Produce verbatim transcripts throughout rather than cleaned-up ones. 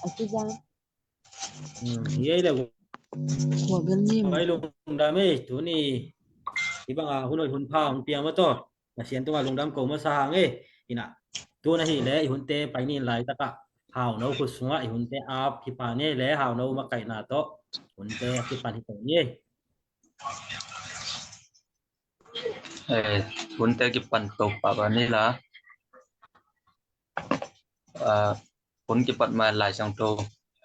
Hi ei le, vai lungdam ei, tuni hih banga hun hoih hun pha hong pia ma tawh Pasian tungah lungdam ko masa hang ei. Inah, tun ahih leh i hunte pai ning, laitakah Hauno khut sungah i hunte ap hi pah ni ei, le Hauno makaihna tawh hunte a kipan hi pah ni ei. Eh, hunte kipan to pah pah ni la. Ah, hun kipat ma Lai Siangtho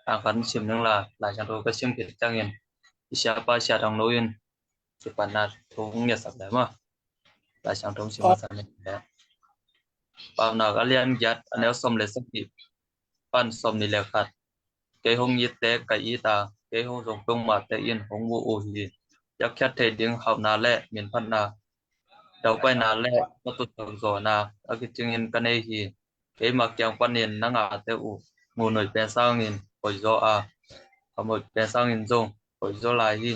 a kan sim ning la, Lai Siangtho ka sim khit ciangin i siapa Sia Thang Lo in kipatna thu hong ngetsak lai maw. Lai Siangtho sim masa ni le. Paunak a lian giat, a neu sawm le sagih pan sawm nih le khat. Kei hong itte ka it a, kei hong zong peuhmahte in hong mu uh hi. Piakkhiat theih ding hauhna le minphatna, daupaina le na tutsak zawhna a kicingin ka nei hi. Keima kiang panin na ngahte uh mu nuih pen sangin hoih zaw a, a muih pen sangin zong hoih zaw lai hi.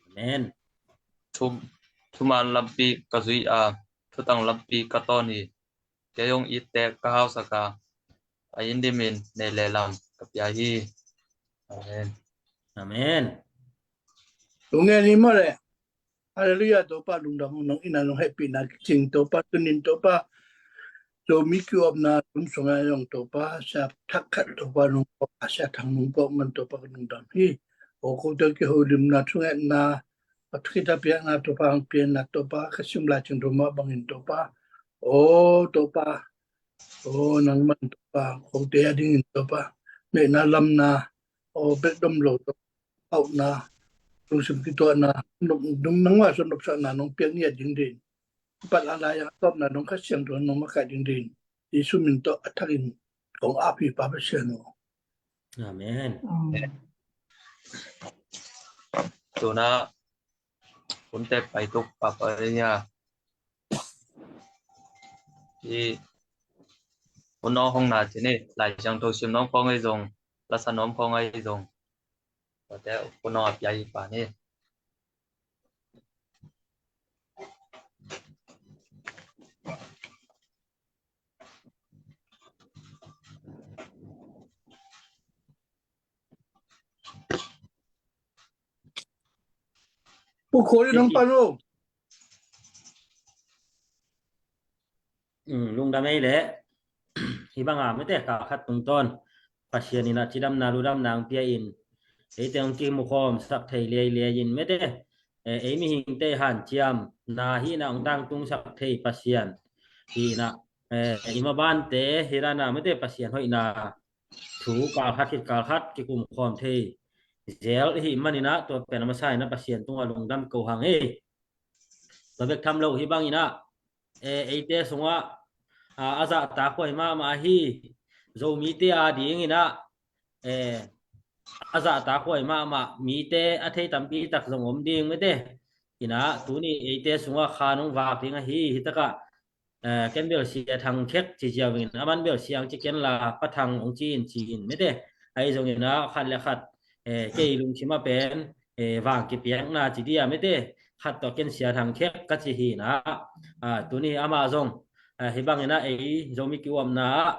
Amen. Thu, thuman lampi ka zui a, thutang lampi ka tawn hi. Kei hong itte ka hausak a, a inn dimin nei le lam ka pia hi. Amen. Amen. Lungdam hi maw le. Halleluiah, Topa lungdam, nong inn a nong hehpihna kicing Topa, tunin Topa Zomi kiopna tum sungah zong Topa, Sia Thang khat Topa nong pok a, Sia Thang nong pok man Topa ka lungdam hi. O kote kiholimna, thungetna, a thukita piakna Topa hong pianna Topa ka sim Lai Siangtho mah bangin Topa. O Topa, o nang man Topa, kote a dingin Topa, neihna lamna, o bek dom lo Topa, hauhna, lungsim kituahna, nop, nang mah sung nopsakna nong piak ngiat ding ding. Pat a lai a tawpna nong Kha Siangtho nong makaih ding ding. Jesu min tawh a thakin kong ap hi Pa Pasian aw. Amen. Amen. Tuna hunte pai tuk papa ya. I hun hong na cini Lai Siangtho sim nong khong ei zong, lasa nong khong ei zong. Pate hun hong a pia hi pa ni. Pu Khawlin hong pan o. Lungdam ei leh. Hih banga mete kal khat tungtawn Pasian in a cidamna ludamna ang pia in, eite hong kimukhawm sak thei liailiai in mete, ei mihingte hanciam na hihna hong tangtung sak thei Pasian hihna, i mabante hih dana mete Pasian hoihna thu kal khat khit kal khat kikum khawm thei zel i hih maninah tua pen a masa inah Pasian tungah lungdam ko hang ei. Tua bek tham lo hih banginah eite sungah a zahtakhuai mahmah ahi Zomite a dinginah a zahtakhuai mahmah mite a thei tampi tak zong om ding mete. Inah tuni eite sungah kha nong vak ding ahi hitakah ken bel Sia Thang Khek ci ziau in, aman bel Siang ci ken la Pa Thang hong ci in ci in mete. Ahi zongin a khat le khat kei lungsim a pen vang kipiakna ci dia mete, khat tawh ken Sia Thang Khek ka ci hi na. Tuni amah zong hih bangin a ei Zomi kiuamna ah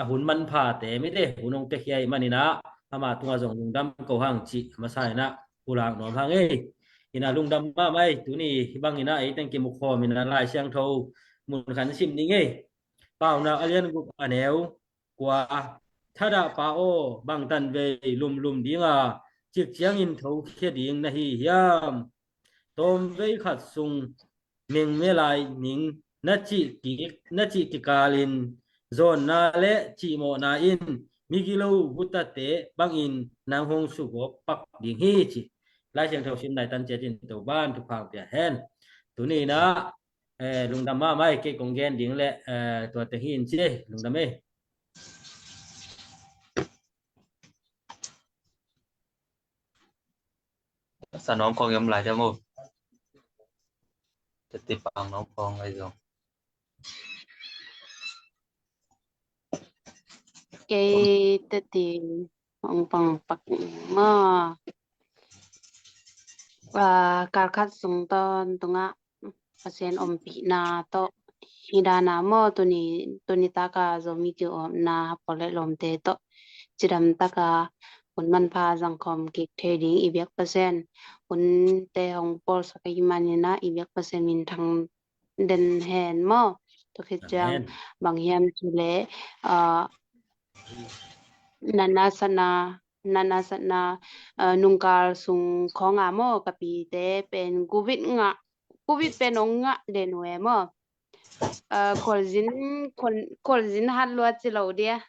a hun manphate mite hun hong piakhia ih maninah ama tungah zong lungdam ko hang cih a masa inah pulak nuam hang ei. Inah lungdam mahmah ei. Tuni hih banginah ei teng kimukhawm inah Lai Siangtho mun khan sim ning ei. Paunak a lian guk a neu kua. Thadah pa aw, bangtan vei lumlum dinga cik ciangin thokhia ding na hi hiam? Tawmvei khat sung mengmelai ning na cih kik, na cih kikalin zawnna le cihmawhna in migilo gutate bangin nang hong sugawp pak ding hi ci. Lai Siangtho sim nai tan ciatin Topan thupha pia hen. Tuninah lungdam mahmah ei. Kei kong gen ding le tua teng hi in ci ei. Lungdam ei. Sa nuam khawng i om lai diam uh? Teti pang nuam khawng ai zong. Kei teti hong pang pak ma. Kal khat sung tawn tungah Pasian ompihna tawh Hi dan a maw, tuni, tuni taka Zomi ki-omna pawlkhat lawmte tawh cidam taka hun manpha zangkhawm kik thei ding i biak Pasian, hunte hong pawlsak ahih manin ah i biak Pasian minthang den hen maw. Tua khit ciang bang hiam cih leh, ah, natna satna, natna satna, ah, nungkal sung khawng a maw, ka pite pen covid ngah, covid pen hong ngah den uh e maw. Ah, khualzin, khual-, khualzin hat lua ci lo dia.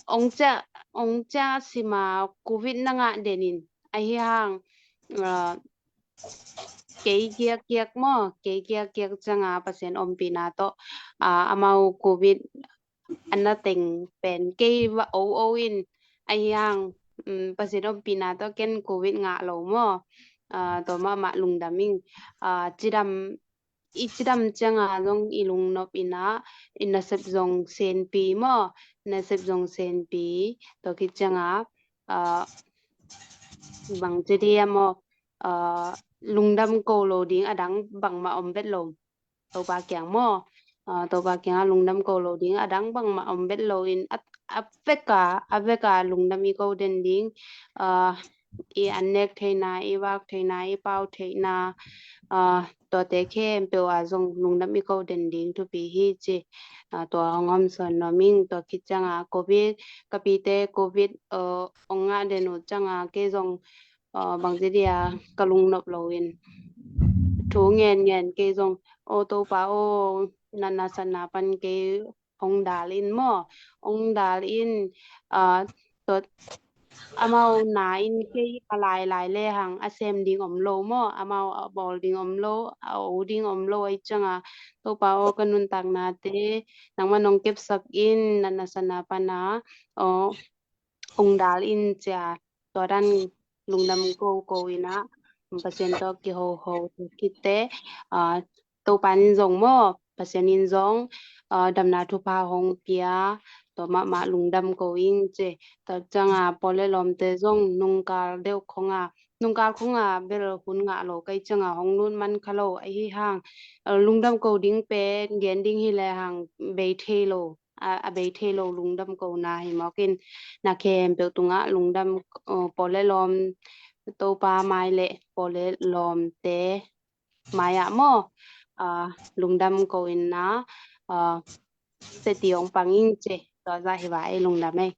Hong ciah, hong ciah sima covid na ngah den in. Ahi hang, ah, kei kiak kiak maw, kei kiak kiak cianga Pasian ompihna tawh, ah, amau covid a na teng pen kei va o o in, ahi hang, um, Pasian ompihna tawh ken covid ngah lo maw. Ah, tua mahmah lungdam ing. Ah, cidam, i cidam cianga zong i lungnop in ah, i nasep zong senpi maw, nasep zong senpi, tua khit cianga, ah, bang ci dia maw, ah, lungdam ko lo ding a dang bangmah om vet lo. Topa kiang maw, ah, Topa kiangah lungdam ko lo ding a dang bangmah om vet lo in, a, a veka, a veka lungdam i ko den ding, ah, i an nek theihna, i vak theihna, i pau theihna, ah, tuate khempeuh ah zong lungdam i ko den ding thupi hi ci. Ah, tua hong hawmsawn nuam ing. Tua khit cianga covid, ka pite covid, ah, hong ngah den uh cianga kei zong, ah, bangci dia ka lungnop lo in, thu ngen ngen kei zong, o Topa o, natna satna pan kei hong dal in maw, hong dal in, ah, tua amau na in kei a lailai le hang a sem ding om lo maw, amau a bawl ding om lo, a o ding om lo, ahi cianga Topa o, ka nuntaknate nangman hong kepsak in, natna satna pana, o, hong dal in cia, tua dan lungdam ko ko in ah, Pasian tawh kihoho, tua khit teh, ah, Topa in zong maw, Pasian in zong, ah, damna thupha hong pia, tua mahmah lungdam ko ing ci. Tua cianga pawlkhat lawmte zong nungkal deuh khonga, nungkal khonga bel hun ngah lo ka hih cianga hong lut man kha lo, ahi hang, ah, lungdam ko ding pen gen ding hi le hang bei thei lo. A, a bei thei lo lungdam kona hi mawk in, na khempeuh tungah lungdam, uh, pawlkhat lawm, Topa mai le pawlkhat lawmte mai ah maw, uh, lungdam ko in na, uh, seti hong pang ing ci, tua zah hi va ei lungdam ei.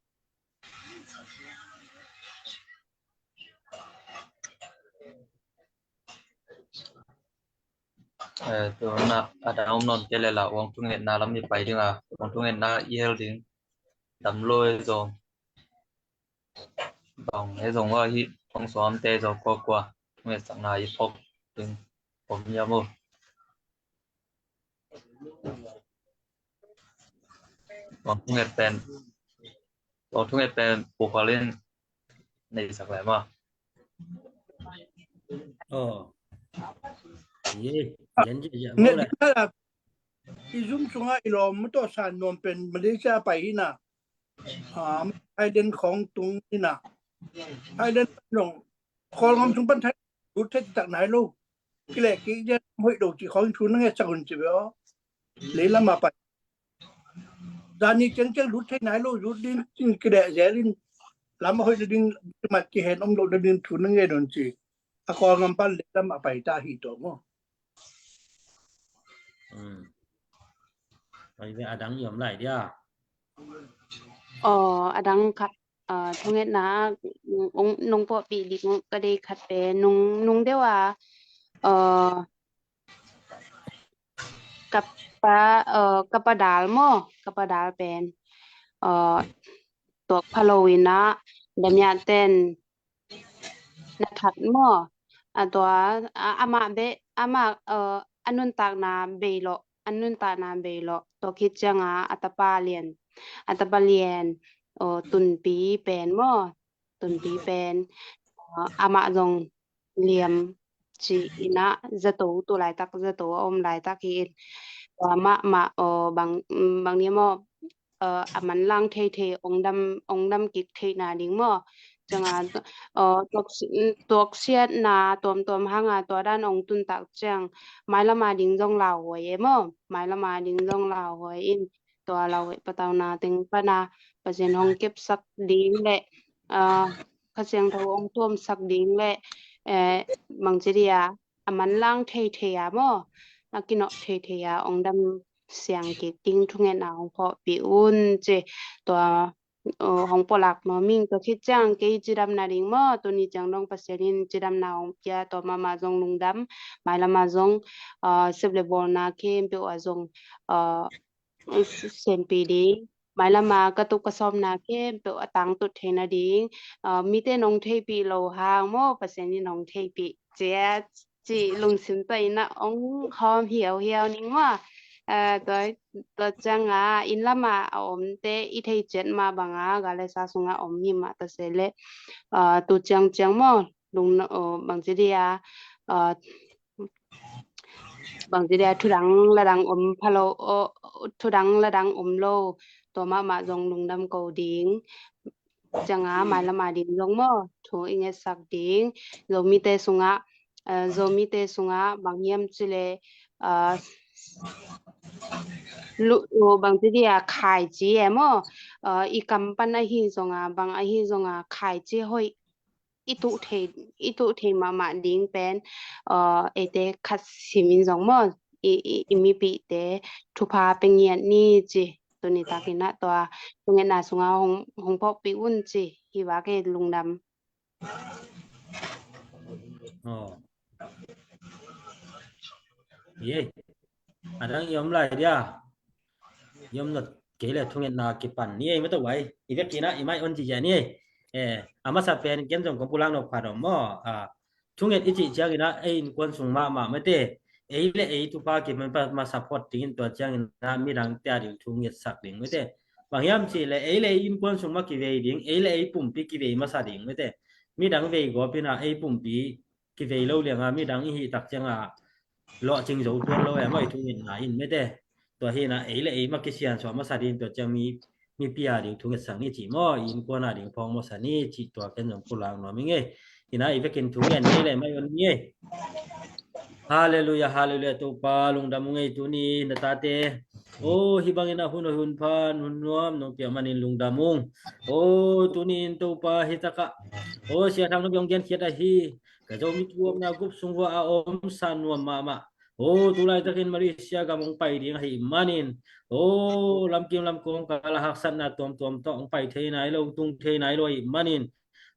Eh, tu na a dang om nawn kei leh la, uang thungetna lam i pai ding a, uang thungetna i hel ding. Dam lo e zong, bang e zong, a hi, hong sawmte zong, kua kua thungetsakna i phawk ding om hiam uh? Uang thunget pen, uang thunget pen Pu Khual in nei sak leh maw. Oh. Ye, yen je je. Nget maw le. Ding la, i Zoom sunga i lawm mu tawh san nuam pen Malaysia pai hi na. Ah, Thailand khawng tung hi na. Thailand zong Kawlgam sung pan Thai lut thei tak nai lo. Kileh kik dia hoih lo ci khawng thu na ngetsak un ci ve aw. Lei lam a pai. Zani ciangciang lut thei nai lo, lut ding cin kileh zel in, lam a hoih nading mat kihen om lo nading thu na ngen un ci. A Kawlgam pan lei lam a pai ta hi tawh maw. Hmm. Oi ve, a dang i om lai dia. Aw, a dang khat, ah, thungetna, mm, ong, nong pawhpih ding ka deih khat pen, nung, nung deuh a, ah, ka pa, ah, ka pa dal maw, ka pa dal pen, ah, tuak pha lo in ah, damiah ten na that maw? A tua, a, amah beh, amah, eh, a nuntakna bei lawh, a nuntakna bei lawh. Tua khit cianga a tapa lian, a tapa lian, eh, tunpi pen maw? Tunpi pen, eh, amah zong liam ci in ah zato, tu laitak zato a om laitak hi in. Tua mahmah, eh, bang, bang ni maw? Eh, a manlang theithei ong dam, ong dam kik theihna ding maw? cianga, uh, tuaksiatna tuamtuam hanga tua dan ong tuntak ciang mailama ding zong lauhuai e maw? Mailama ding zong lauhuai in tua lauhuai patauna teng pana Pasian hong kepsak ding le, uh, Kha Siangtho hong tuamsak ding le, eh, bangci dia a manlang theithei a maw, a kinawh theithei a ong dam siang kik ding thungetna hong phawkpih un ci. Tua, uh, hong pulak nuam ing. Tua khit ciang kei cidamna ding maw, tuni ciang dong Pasian in cidamna hong pia, tua mahmah zong lungdam, mailama zong, uh, sep le bawlna khempeuh ah zong, uh, senpi ding, mailama ka tuk ka sawmna khempeuh a tangtut theina ding, uh, mite nong theipih lo hang maw, Pasian in nong theipih cia ci lungsim tawh ina ong hawm hiauhiau ning maw? Uh, tua, tua cianga inn lama a omte i thei ciat mah banga gal le sa sunga om hi mah ta se le, uh, tu ciangciang maw, lung, uh, bangci dia, uh, bangci dia thudang ladang om phalo, uh, thudang ladang om lo, tua mahmah zong lungdam ko ding. Cianga mailama ding zong maw, thu i ngetsak ding. Zomite sungah, uh, Zomite sungah bang hiam cile, uh, lu, uh, bangci dia khaici e maw, uh, i kam pan ahi zonga, bang ahi zonga khaici hoih i tuh thei, i tuh thei mahmah ding pen, uh, eite khat simin zong maw, i, i, i mipihte thupha pe ngiat ni ci. Tuni takin ah tua thungetna sunga hong, hong phawkpih un ci. Hi vak e, lungdam. Oh. Ye. Adang i om lai dia. I om not kei le thungetna kipan ni ei mata wai. I vekina i mai on ci ja ni ei. Eh, a masa pen ken zong kong pulang nok pha dong maw. Ah, thunget i cih ciangina ei innkuan sung mahmah mate. Ei le ei thupha kipan masa phot dingin tua ciangina midang tia ding thungetsak ding mate. Bang hiam cih le ei le ei innkuan sung mah kivei ding, ei le ei pumpi kivei masa ding mate. Midang vei gawpina ei pumpi kivei lo lianga midang i hih tak cianga lawhcing zo tuan lo e maw i thungetna in mate. Tua hina ei le ei mah kisiansuah masa ding tua ciang mi, mipi a ding thungetsak ni cih maw, i innkuan a ding phawng masa ni cih tua ken zong pulang nuam ing ei. Hina i vekin thungen ni le mai on ni ei. Halleluia, halleluia, Topa lungdam ung ei tuni na tate. Oh, hi bangin a hun, hun phan, hun nuam nong piak manin lungdam ung. Oh, tuni in Topa hi takah, oh, Sia Thang na biang gen khiat ahi. Ka Zomi kiuapna gup sung vua a om sa nuam mahmah. Oh, tu laitakin Malaysia gam hong pai ding ahi manin, oh, lamkim lamkawng kala haksatna tuamtuam tawh hong pai thei nai lo, tung thei nai lo ahi manin,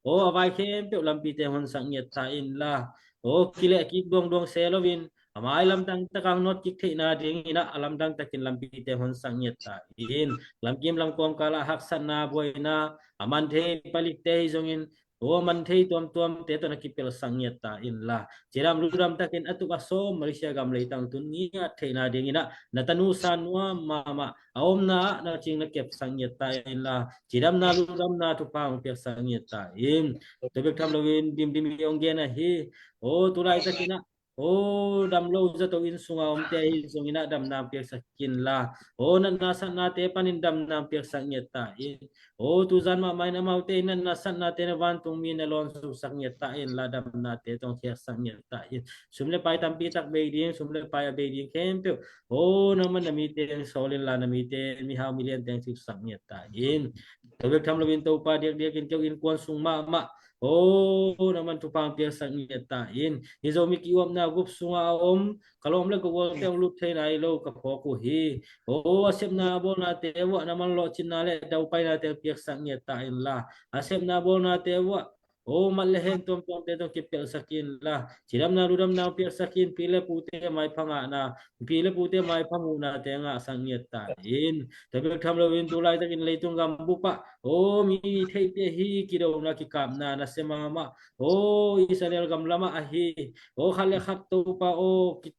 oh, a vai khempeuh lampite honsak ngiat ta inla, oh, kileh kik duangduang se loin a mai lamdang takang nawt kik theihna dingin ah a lamdang takin lampite honsak ngiat ta in. Lamkim lamkawng kala haksatna buaina a man thei palikte hi zongin, oh, man thei tuamtuamte tawh na kipelsak ngiat ta inla, cidam ludam takin a tuk a sawm Malaysia gam leitang tun ngiat theihna dingin ah na tanu sa nuam mahmah a omna ah na cing na kepsak ngiat ta inla, cidamna ludamna thupha hong piaksak ngiat ta in. Tua bek tham loin Dimdim i hong gen ahi. Oh, tu laitakin ah, oh, dam lo zato inn sunga omte ahi zongin ah damna piaksak inla, oh, natna satnate panin damna piaksak ngiat ta in. Oh, tuzan mahmah in amaute in natna satnate na vantung mi na lawn suksak ngiat ta inla, damnate tawh hong khiaksak ngiat ta in. Sum le pai tampi tak bei ding, sum le pai a bei ding khempeuh, oh, nangman na mite hong sawl inla, na mite mihau miliante hong suksak ngiat ta in. Tua bek tham loin Topa diakdiakin keu innkuan sung mahmah, oh, nangman thupha hong piaksak ngiat ta in. Hi Zomi kiuapna gup sunga a om ka lawm le ka gualte hong lut thei nai lo ka phawk uh hi. Oh, a sepna a bawlnate vuah nangman lawhcinna le daupainate piaksak ngiat ta inla, a sepna a bawlnate vuah, oh, mat le hen tuamtuamte tawh kipelsak inla, cidamna ludamna piaksak in, pi le pute maipha ngahna, pi le pute maipha muhnate ngahsak ngiat ta in. Tua bek tham loin tu laitakin leitung gam bup ah, oh, mi theihpih ahi kidona kikapna nasia mahmah, oh, Israel gam lamah ahi, oh, khat le khat Topa, oh, ki-,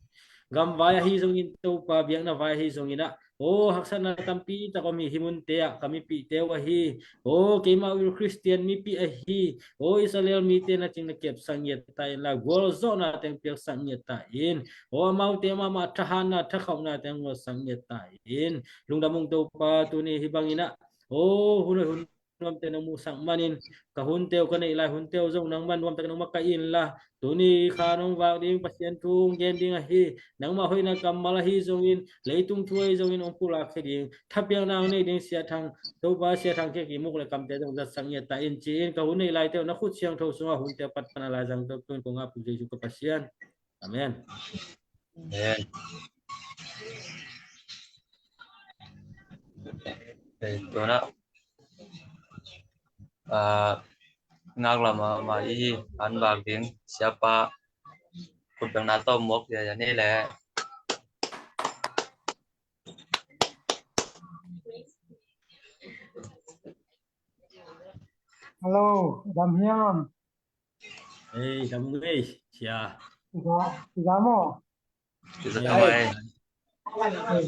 gam vai ahi zongin Topa, biakna vai ahi zongin ah, oh, haksatna tampi tak om hi, hi munte ah ka mipihte uh ahi, oh, keimah uh Khristian mipih ahi, oh, Israel mite na cing na kepsak ngiat ta inla, gualzawhnate hong piaksak ngiat ta in. Oh, amaute mahmah thahatna thakhauhnate hong gualsak ngiat ta in. Lungdam ung Topa, tuni hi bangin ah, oh, hun hun nuamte nong muhsak manin, ka hunte uh, ka neih lai hunte uh zong nangman nuamtak nong makaih inla, tuni kha nong vak ding Pasian thu hong gen ding ahi. Nangmah hoihna kammal ahi zongin, leitung thu ahi zongin hong pulak khia ding, thapiakna hong nei ding Sia Thang, Topa Sia Thang kiang kimuk le kamte zong zatsak ngiat ta in ci-in, ka hun neih laite uh na khut siangtho sungah hunte uh pat pan a laizang tawpin kong ap uh Jesuh ka Pasian. Amen. Amen. Hei, tuna, ah, ngaklam a, ma i an vak ding Siapa khut bengna tawm muak ya, ya ni le. Hello, dam hiam? Ei, dam ngei, Sia. Sia, Sia maw? Sia, ei. Ei.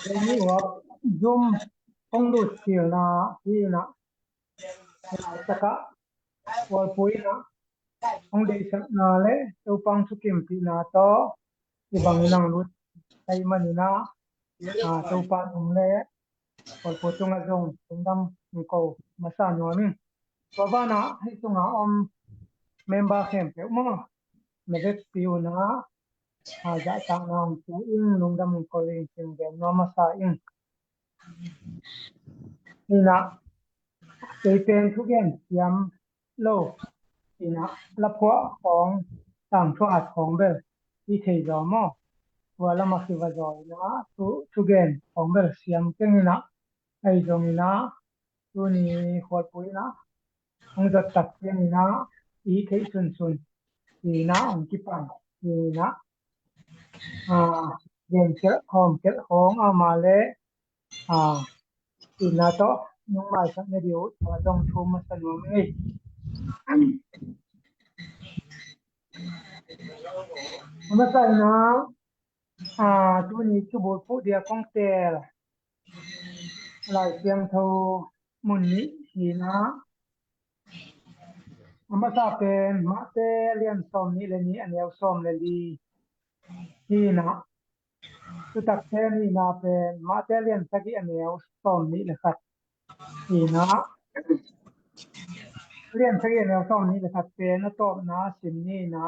Ei, wa, Zoom hong lut silna hi na. Taka, Walpui na. Hong deihsakna le Topa hong thukimpihna tawh i bangin hong lut ahih manin ah, ah, Topa nung le Walpui tungah zong lungdam hong ko masa nuam ing. Tua banah hih tungah om member khempeuh maw, na vekpi un ah, ah, zahtakna hong pia in, lungdam hong ko ing, ci-in gen nuam masa ing. Hi na, kei pen thugen siam lo. Hi na, laphuah khawng, tangthuat khawng bel i thei zaw maw? Tua lam a kiva zaw hi na, thu, thugen khawng bel siam keng hi na, ahi zongin ah, tuni Khualpui in ah hong zot tak ciangin ah, i theih sunsun hi na, hong kipan hi na, ah, gen kelh khawm kelh khawng ama le, ah, itna tawh nong maisak na ding uh tua zong thum masa nuam ing. A masa in ah, ah, tuni thubul phuh dia kong teel Lai Siangtho mun nih hi na, a masa pen Mate lian sawm nih le nih, a neu sawm le li hi na. Thutak te nihna pen Mate lian sagih, a neu sawm nih le khat hi na. Lian sagih, a neu sawm nih le khat pen a tawpna sim ni na.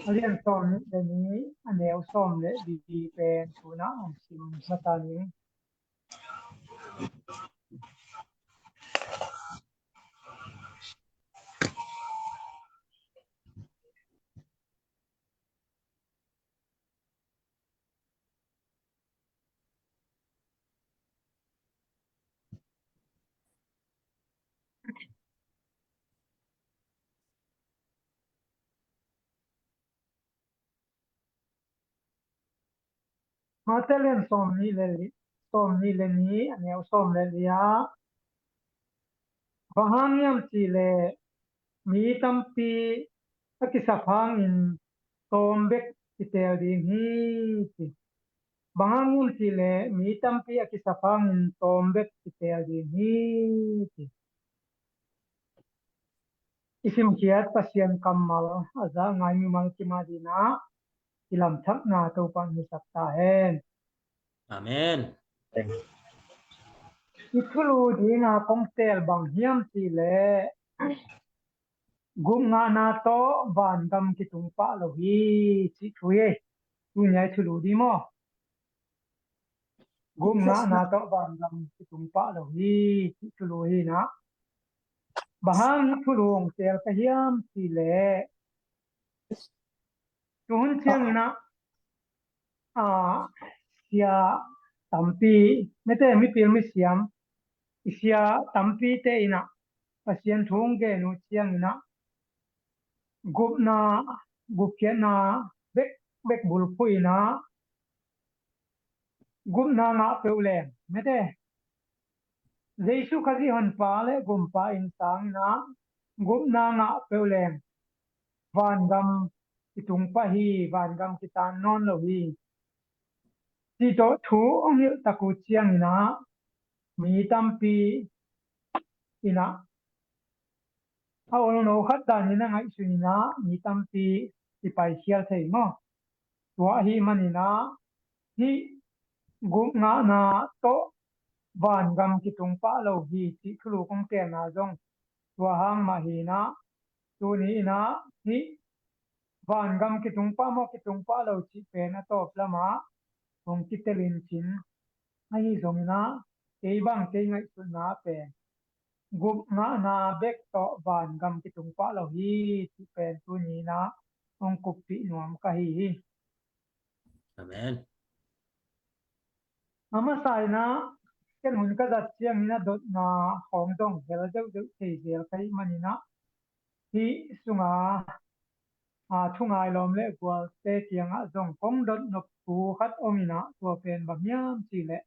A lian sawm nih le nih, a neu sawm le li pen tu-in ah hong sim masa ning. Mate lian sawm nih le li, sawm nih le nih, a neu sawm le li ah, bang hang hiam cih leh mi tampi a kisap hangin tawm bek kiteel ding hi, ci. Bang hang hiam cih leh mi tampi a kisap hangin tawm bek kiteel ding hi, ci. I simkhiat Pasian kammal a za ngai mimal kim adingin ah i lamthakna Topa in hisak ta hen. Amen. I thulu dingin ah kong teel bang hiam cih leh, gupngahna tawh vangam kitung pah lo hi, cih thu hi. Tuni a i thulu ding maw? Gupngahna tawh vangam kitung pah lo hi, cih thulu hi na. Bang hang thulu hong teel ka hiam cih leh, tu hun ciangin ah, a, sia tampi, mite mipil misiam, i sia tampite in ah, Pasian thu hong gen uh ciangin ah, gupna, gupkhiatna bek, bek bulphuh in ah, gupna ngah peuh leng, mite, Jesuh Khazih Honpa le Gumpa in sangin ah gupna ngah peuh leng vangam i tung pah hi, vangam kitan nawn lo hi, cih tawh thu hong hilh tak uh ciangin ah mi tampi in ah, a olno khat danin a ngaihsun in ah mi tampi i paikhial thei maw? Tua ahih manin ah, hih Gupngahna tawh vangam kitung pah lo hi cih thulu kong telna zong tua hang mah hi inah, tuni inah hih vangam kitung pah maw kitung pah lo cih pen a tawp lamah hong kitelin cin ahi zong inah, kei bang kei ngaihsutna pen gupngahna bek tawh vangam kitung pah lo hi cih pen tuni inah hong kuppih nuam ka hi hi. Amen. A masa inah ken hun ka zat ciangin a dotna hong zong hel deuhdeuh thei zel ka hih man inah hih sunga a thungai lawm le gualte kiangah zong kong dot nop thu khat om inah tua pen bang hiam cih leh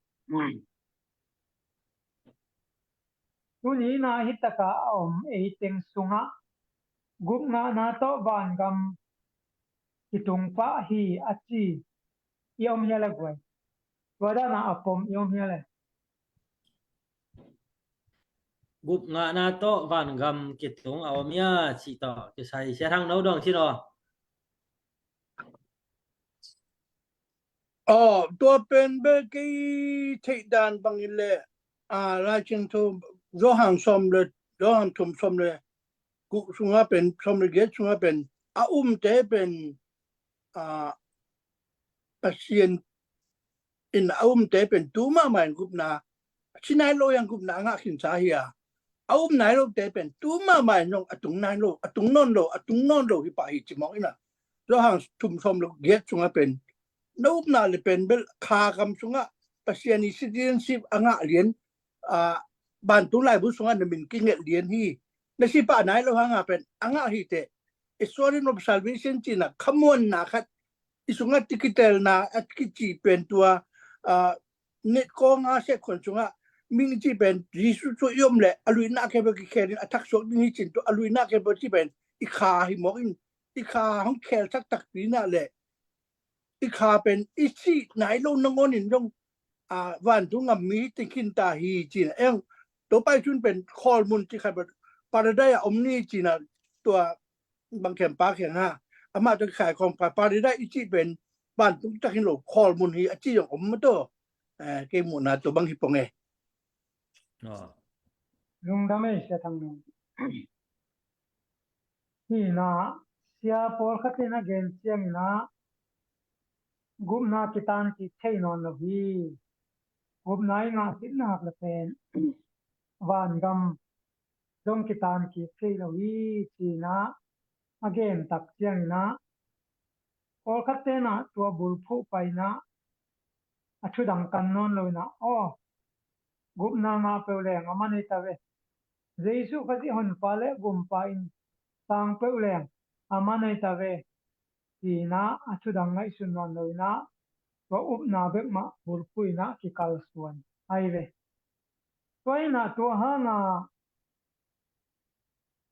tuni inah hih takah a om eiteng sungah gupngahna tawh vangam kitung pah hi a ci i om hia le guai? Tua dana a pom i om hia le? Gupngahna tawh vangam kitung a om hia cih tawh kisai Sia Thang No dong cin aw. Aw, tua pen bel kei theih dan bangin le a Lai Siangtho Johan sawm le Johan thum sawm le kuh sungah pen sawm le giat sungah pen a umte pen a Pasian in a umte pen tu mahmah in gupna a ci nai lo yang gupna a ngah khinsa hi a, a um nai lote pen tu mahmah in zong a tung nai lo, a tung nawn lo, a tung nawn lo hi pah hi ci mawk inah. Johan thum sawm le giat sungah pen na upna le pen bel kha gam sungah Pasian i citizenship a ngah lian, a, vantung laibu sungah na min kingelh lian hi. Na si pah nai lo hanga pen a ngah hi teh, assurance of salvation cihna khamuanna khat i sungah tikitelna a kici pen tua, a, net kong a sekhon sungah ming i cih pen Jesu cu i om le a luinah khempeuh kikhelin a thaksuak ding hi cin tua a luinah khempeuh cih pen i kha hi mawk in, i kha hong khel taktakpi inah le i kha pen i cih nai lo nangawn in zong a vantung gam mi hi ting khin ta hi cin eng. Topa i cun pen khawlmun ci khat pen paradise a om ni cina tua bang khem pa khiang ha. Amah tawh kikhai khawng pa paradise i cih pen vantung tak hin lo khawlmun hi a ci zong om ma tawh. Eh, kei muhna tua bang hi pong e. Aw. Lungdam ei Sia Thang No. Hi inah sia pawlkhat in a gen ciang inah gupna kitan kik thei nawn lo hi. Gupna i ngah khit nak le pen vangam zong kitan kik thei lo hi ci inah a gen tak ciang inah pawlkhat tenah tua bulphuh pai inah a thudang kan nawn lo inah aw, gupna ngah peuh leng a man ei ta ve. Jesuh Khazih honpa le gumpa in sang peuh leng a man ei ta ve. Ci inah a thudang ngaihsun nawn lo inah tua upna bek mah bulphuh inah kikalsuan ahi ve. Tua inah tua hanga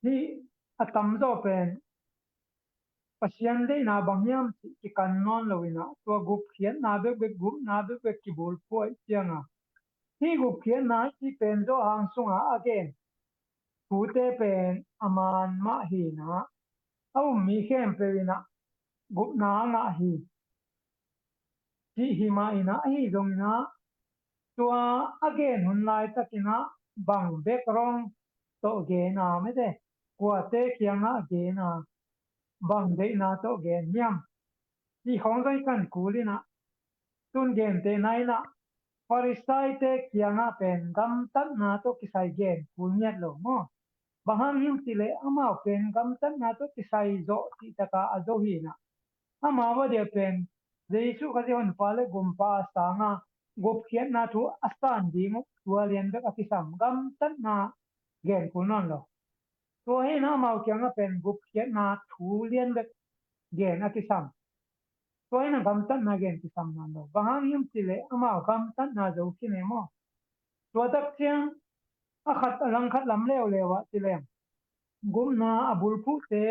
hih a tamzaw pen Pasian deihna bang hiam cih kikan nawn lo inah tua gupkhiatna bekbek, gupna bekbek kibulphuh aih cianga hih gupkhiatna i cih pen Johan sunga a gen thute pen a man mah hi inah a um mi khempeuh inah gupna a ngah hi. Cih hi mah inah ahi zong inah tua a gen hun laitak inah bang bek rong tawh gen a mete kuate kiangah gen a bang deihna tawh gen hiam? Cih khawng zong i kan kul inah tun gentehna inah Farisaite kiangah pen gamtatna tawh kisai gen kul ngiat lo maw? Bang hang hiam cih leh amau pen gamtatna tawh kisai zawh cih taka a zo hi inah amau a dia pen Jesuh Khazih honpa le gumpa a sanga gupkhiatna thu a san ding uh tua lian bek a kisam, gamtatna gen kul nawn lo. Tua hi inah amau kiangah pen gupkhiatna thu lian bek gen a kisam. Tua hi inah gamtatna gen kisam nawn lo. Bang hang hiam cih leh amau gamtatna zo khin e maw? Tua tak ciang a khat a langkhat lam leuleu ah ci leng gupna a bulphuhte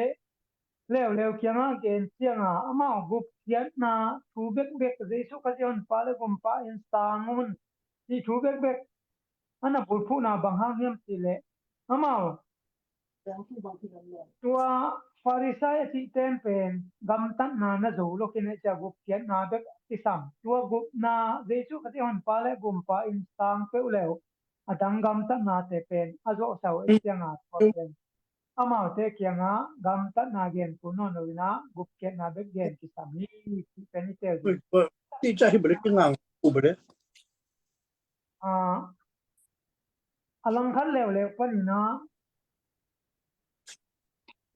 leuleu kiangah gen cianga amau gupkhiatna thu bekbek Jesuh Khazih honpa le gumpa in sang un cih thu bekbek a na bulphuhna bang hang hiam cih leh amau tua Farisai a cihten pen gamtatna na zo lo khin e cia gupkhiatna bek kisam. Tua gupna, Jesu Khazih honpa le gumpa in sang peuh leu, a dang gamtatnate pen a zawhsa uh ei cianga tua pen amaute kiangah gamtatna gen kul nawn lo inah gupkhiatna bek gen kisam hi, cih pen i tel ding. Ui, ui. Ti ca hi bale kingang u bale. Ah, a langkhat leuleu paninah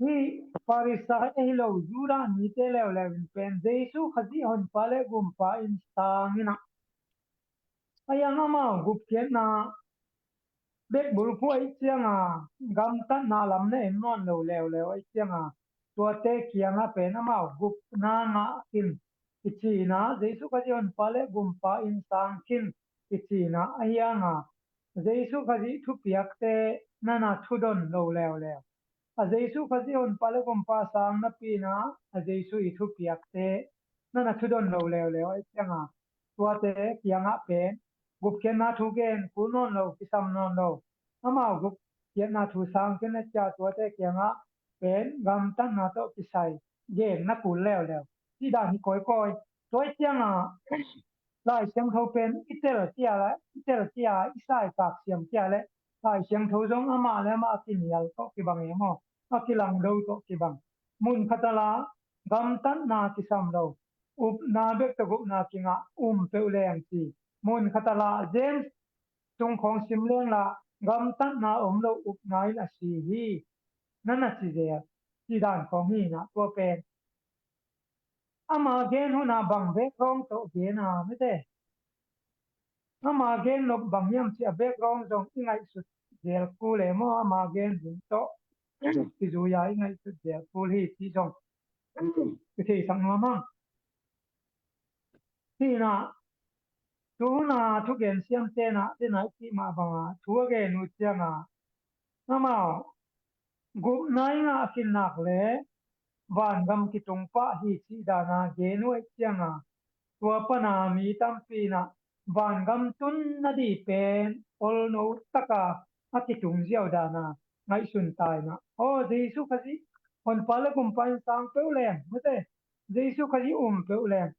hi Farisai ahi lo Judah mite leuleu in pen Jesu Khazih honpa le gumpa in sang inah a yang amau gupkhiatna bek bulphuh aih cianga gamtatna lam na en nawn lo leuleu aih cianga tuate kiangah pen amau gupna ngah khin i cinah Jesu Khazih honpa le gumpa in sang khin i cinah a hianga Jesu Khazih thupiakte nana thudon lo leuleu. A Jesu Khazih honpa le gumpa sang napinah a Jesu i thupiakte nana thudon lo leuleu aih cianga tuate kiangah pen gupkhiatna thu gen kul nawn lo, kisam nawn lo. Amau gupkhiatna thu sang khin aih cia tuate kiangah pen gamtatna tawh kisai gen na kul leuleu. Cih dan hi kawikawi. Tua aih cianga Lai Siangtho pen i tel cia le i tel cia i saikak siam cia le Lai Siangtho zong amah le amah a kinial tawh kibang e maw, a kilangdo tawh kibang. Mun khat a la gamtatna kisam lo, upna bek tawh gupna kingah um peuh leng ci. Mun khat a la James tung khawng sim leng la gamtatna om lo upna in a si hi. Nana ci zel. Cih dan khawng hi inah tua pen ama gen huna bang background tawh gen a mete. Ama gen nop bang hiam cih a background zong i ngaihsut zel kul e maw, ama gen hun tawh kizui a i ngaihsut zel kul hi cih zong i theisak nuam ang. Hi inah tu huna thugen siam tenah tenah i cih mah banga thu a gen uh cianga amau gupna i ngah khinnak le vangam kitung pah hi cih dana gen uh aih cianga tua pana mi tampi inah vangam tun nadih pen olno taka a kitung ziau dana ngaihsun ta inah aw Jesu Khazih honpa le gumpa in sang peuh leng mate, Jesu Khazih um peuh leng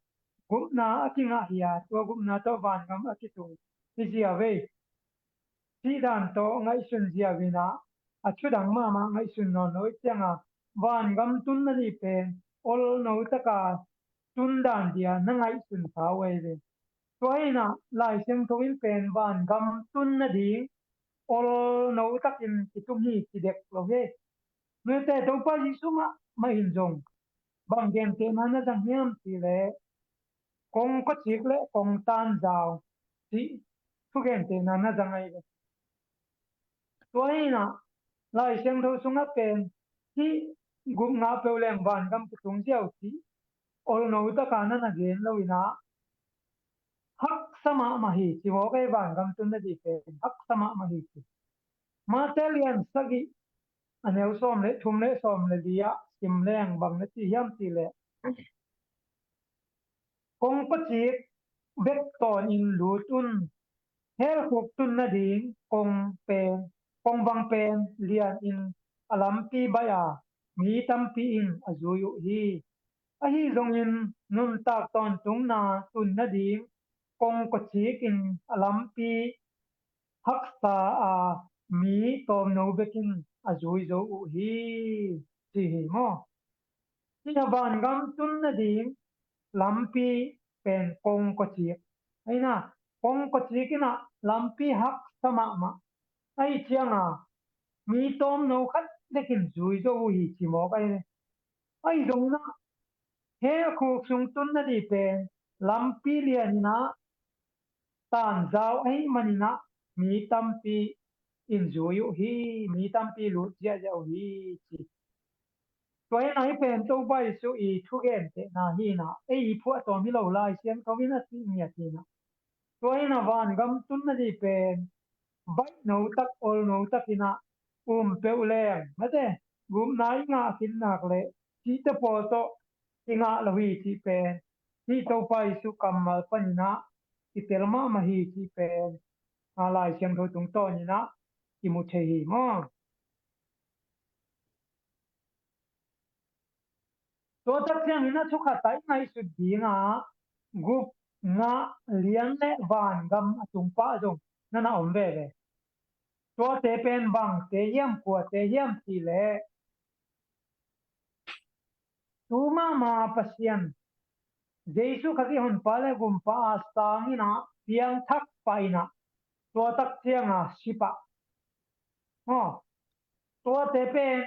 gupna a kingah hi a tua gupna tawh vangam a kitung hi zia vei. Cih dan tawh ngaihsun ziau inah a thudang mahmah ngaihsun nawn lo aih cianga vangam tun nadih pen olno taka tun dan dia na ngaihsun kha uh ahi ve. Tua hi inah Lai Siangtho in pen vangam tun nading olno takin kitung hi ci dek lo hi. Mete Topa Jesu mahmah in zong bang gentehna na zang hiam cih leh kong kawcik le kong tanzau cih thugentehna na zang ahi ve. Tua hi inah Lai Siangtho sungah pen hih gup ngah peuh leng vangam kitung ziau cih olno taka nana gen lo inah haksa mahmah hi ci mawk ei, vangam tun nadih pen haksa mahmah hi ci. Mate lian sagih a neu sawm le thum le sawm le li ah sim leng bang na ci hiam cih leh kong pacik bek tawnin lut un. Helkhuk tun nading kong pen, kong vang pen lianin a lampi baih a mi tampi in a zui uh hi. Ahi zongin nuntak tawntungna tun nading kong kawcik in a lampi haksa a mi tawmno bekin a zui zo uh hi, ci hi maw? Hi a vangam tun nading lampi pen kong kawcik. Aina kong kawcik inah lampi haksa mahmah. Ahi cianga mi tawmno khat bekin zui zo uh hi ci mawk ahi. Ahi zongin ah helkhuk sung tun nadih pen lampi lian inah tanzau ahih maninah mi tampi in zui uh hi, mi tampi lut ziahziah uh hi ci. Tua hi inah hih pen Topa Jesu i thugentehna hi inah ei i phuahtawm hi lo, Lai Siangtho in a cih ngiat hi inah. Tua hi inah vangam tun nadih pen baihno tak, olno tak inah um peuh leng mate, gupna i ngah khinnak le cihte pawl tawh i ngah lo hi cih pen hih Topa Jesu kammal paninah i tel mahmah hi cih pen a Lai Siangtho tungtawninah i mu thei hi maw? Tua tak ciangin a thukhat a i ngaihsut dingah gupna lian le vangam a tung pah zong na na om veve. Tuate pen bangte hiam, kuate hiam cih leh, tu mahmah Pasian, Jesu Khazih Honpa le Gumpa a sangin ah piangthak pah in ah, tua tak ciang a si pah. Maw, tuate pen,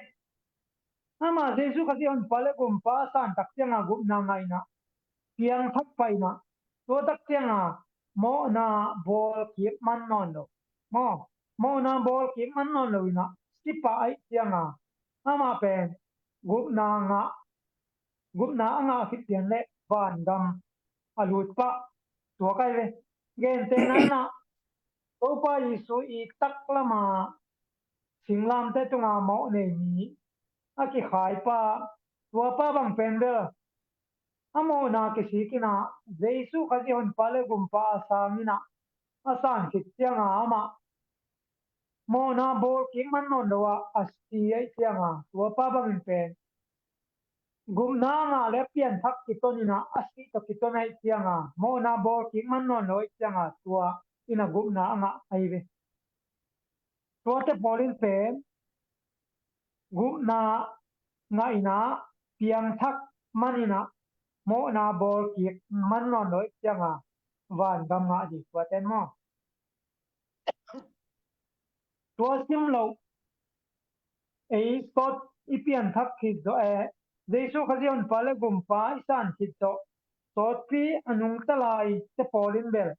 amah Jesu Khazih Honpa le Gumpa a san tak ciang a gupna ngah in ah, piangthak pah in ah, tua tak ciang a mawhna bawl kik man nawn lo. Maw, mawhna bawl kik man nawn lo in ah, si pah ahih ciang a, amah pen gupna ngah, gupna a ngah khit lian le vangam a lut pah, tua kai ve. Gentehna in ah, Topa Jesu i taklam a singlamteh tungah mawh nei mi a kikhai pa, tua pa bang pen bel a mawhna kisik in ah, Jesu Khazih Honpa le Gumpa a sangin ah, a san khit ciang a amah mawhna bawl kik man nawn lo ah, a si ahih ciang a, tua pa bangin pen gupna a ngah le pianthak kiton in ah, a sih tawh kiton ahih ciang a, mawhna bawl kik man nawn lo ahih ciang a, tua in ah gupna a ngah ahi ve. Tuate pawl in pen gupna ngah in ah, piangthak man in ah, mawhna bawl kik man nawn lo ahih ciang a, vangam ngah ding tuate maw. Tua sim loh, ei sawt i pianthak khit zawh e, Jesu Khazih Honpa le Gumpa i san khit zawh, sawtpi a nungta laite pawl in bel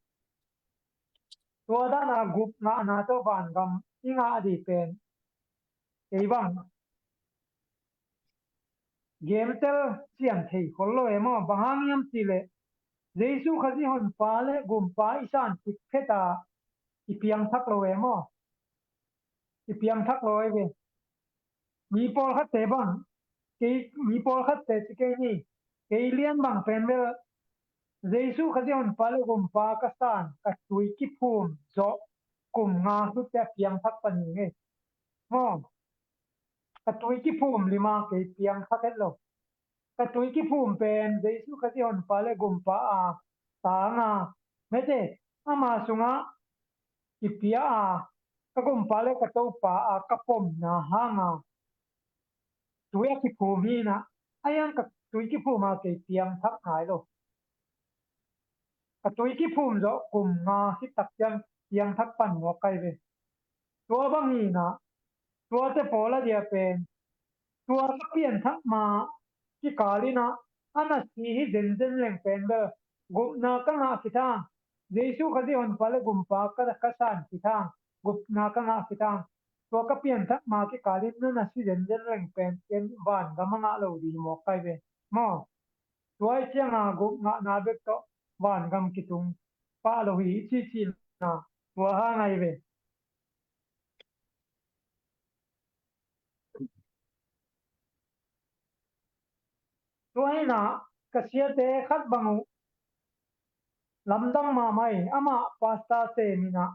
tua dan a gup ngahna tawh vangam i ngah ding pen, kei bang gemtel siam thei khol lo e maw. Bang hang hiam cih leh, Jesu Khazih Honpa le Gumpa i san khit phet a, i piangthak lo e maw. I piangthak lo e ve. Mi pawlkhatte bang, kei, mi pawlkhatte ci kei ni, kei lian bang pen bel, Jesu Khazih Honpa le Gumpa ka san, ka tui kiphum zawh kum nga sut teh a piangthak pan hi ngei. Maw, ka tui kiphum lim a kei piangthak het lo. Ka tui kiphum pen Jesu Khazih Honpa le Gumpa a sang a, mete, ama sungah kipia a, ka Gumpa le ka Topa a ka pomna hang a, tui a kiphum hi in ah, a hiang ka tui kiphum a kei piangthak nai lo. Ka tui kiphum zawh kum nga khit tak ciang piangthak pan mawk kai ve. Tua bang hi in ah, tuate pawl a dia pen, tua ka pianthak ma kikal in ah, a na si hi zenzen leng pen bel, gupna ka ngah khit hang, Jesu Khazih Honpa le Gumpa ka, ka san khit hang, gupna ka ngah khit hang, tua ka pianthak ma kikal in na na si zenzen leng pen, ken vangam a ngah lo ding hi mawk kai ve. Maw, tua ahih ciang a gup ngahna bek tawh vangam kitung pah lo hi i cihcihna tua hang ahi ve. Tua hi in ah, ka siate khat bang uh lamdang mahmah hi, amah pastor sem in ah,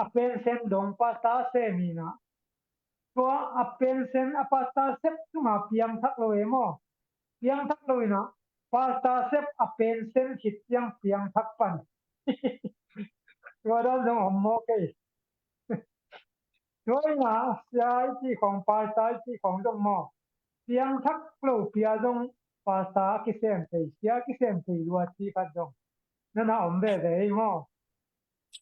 a pension dong pastor sem hi in ah, tua a pension, a pastor sep sungah piangthak lo e maw. Piangthak lo in ah, pastor sep a pension khit ciang piangthak pan. Tua dan zong om maw kei. Tua hi in ah, sia i cih khawng, pastor i cih khawng zong maw, piangthak lo pi a zong pastor a kisem thei, sia a kisem thei lua cih khat zong na na om veve hi maw.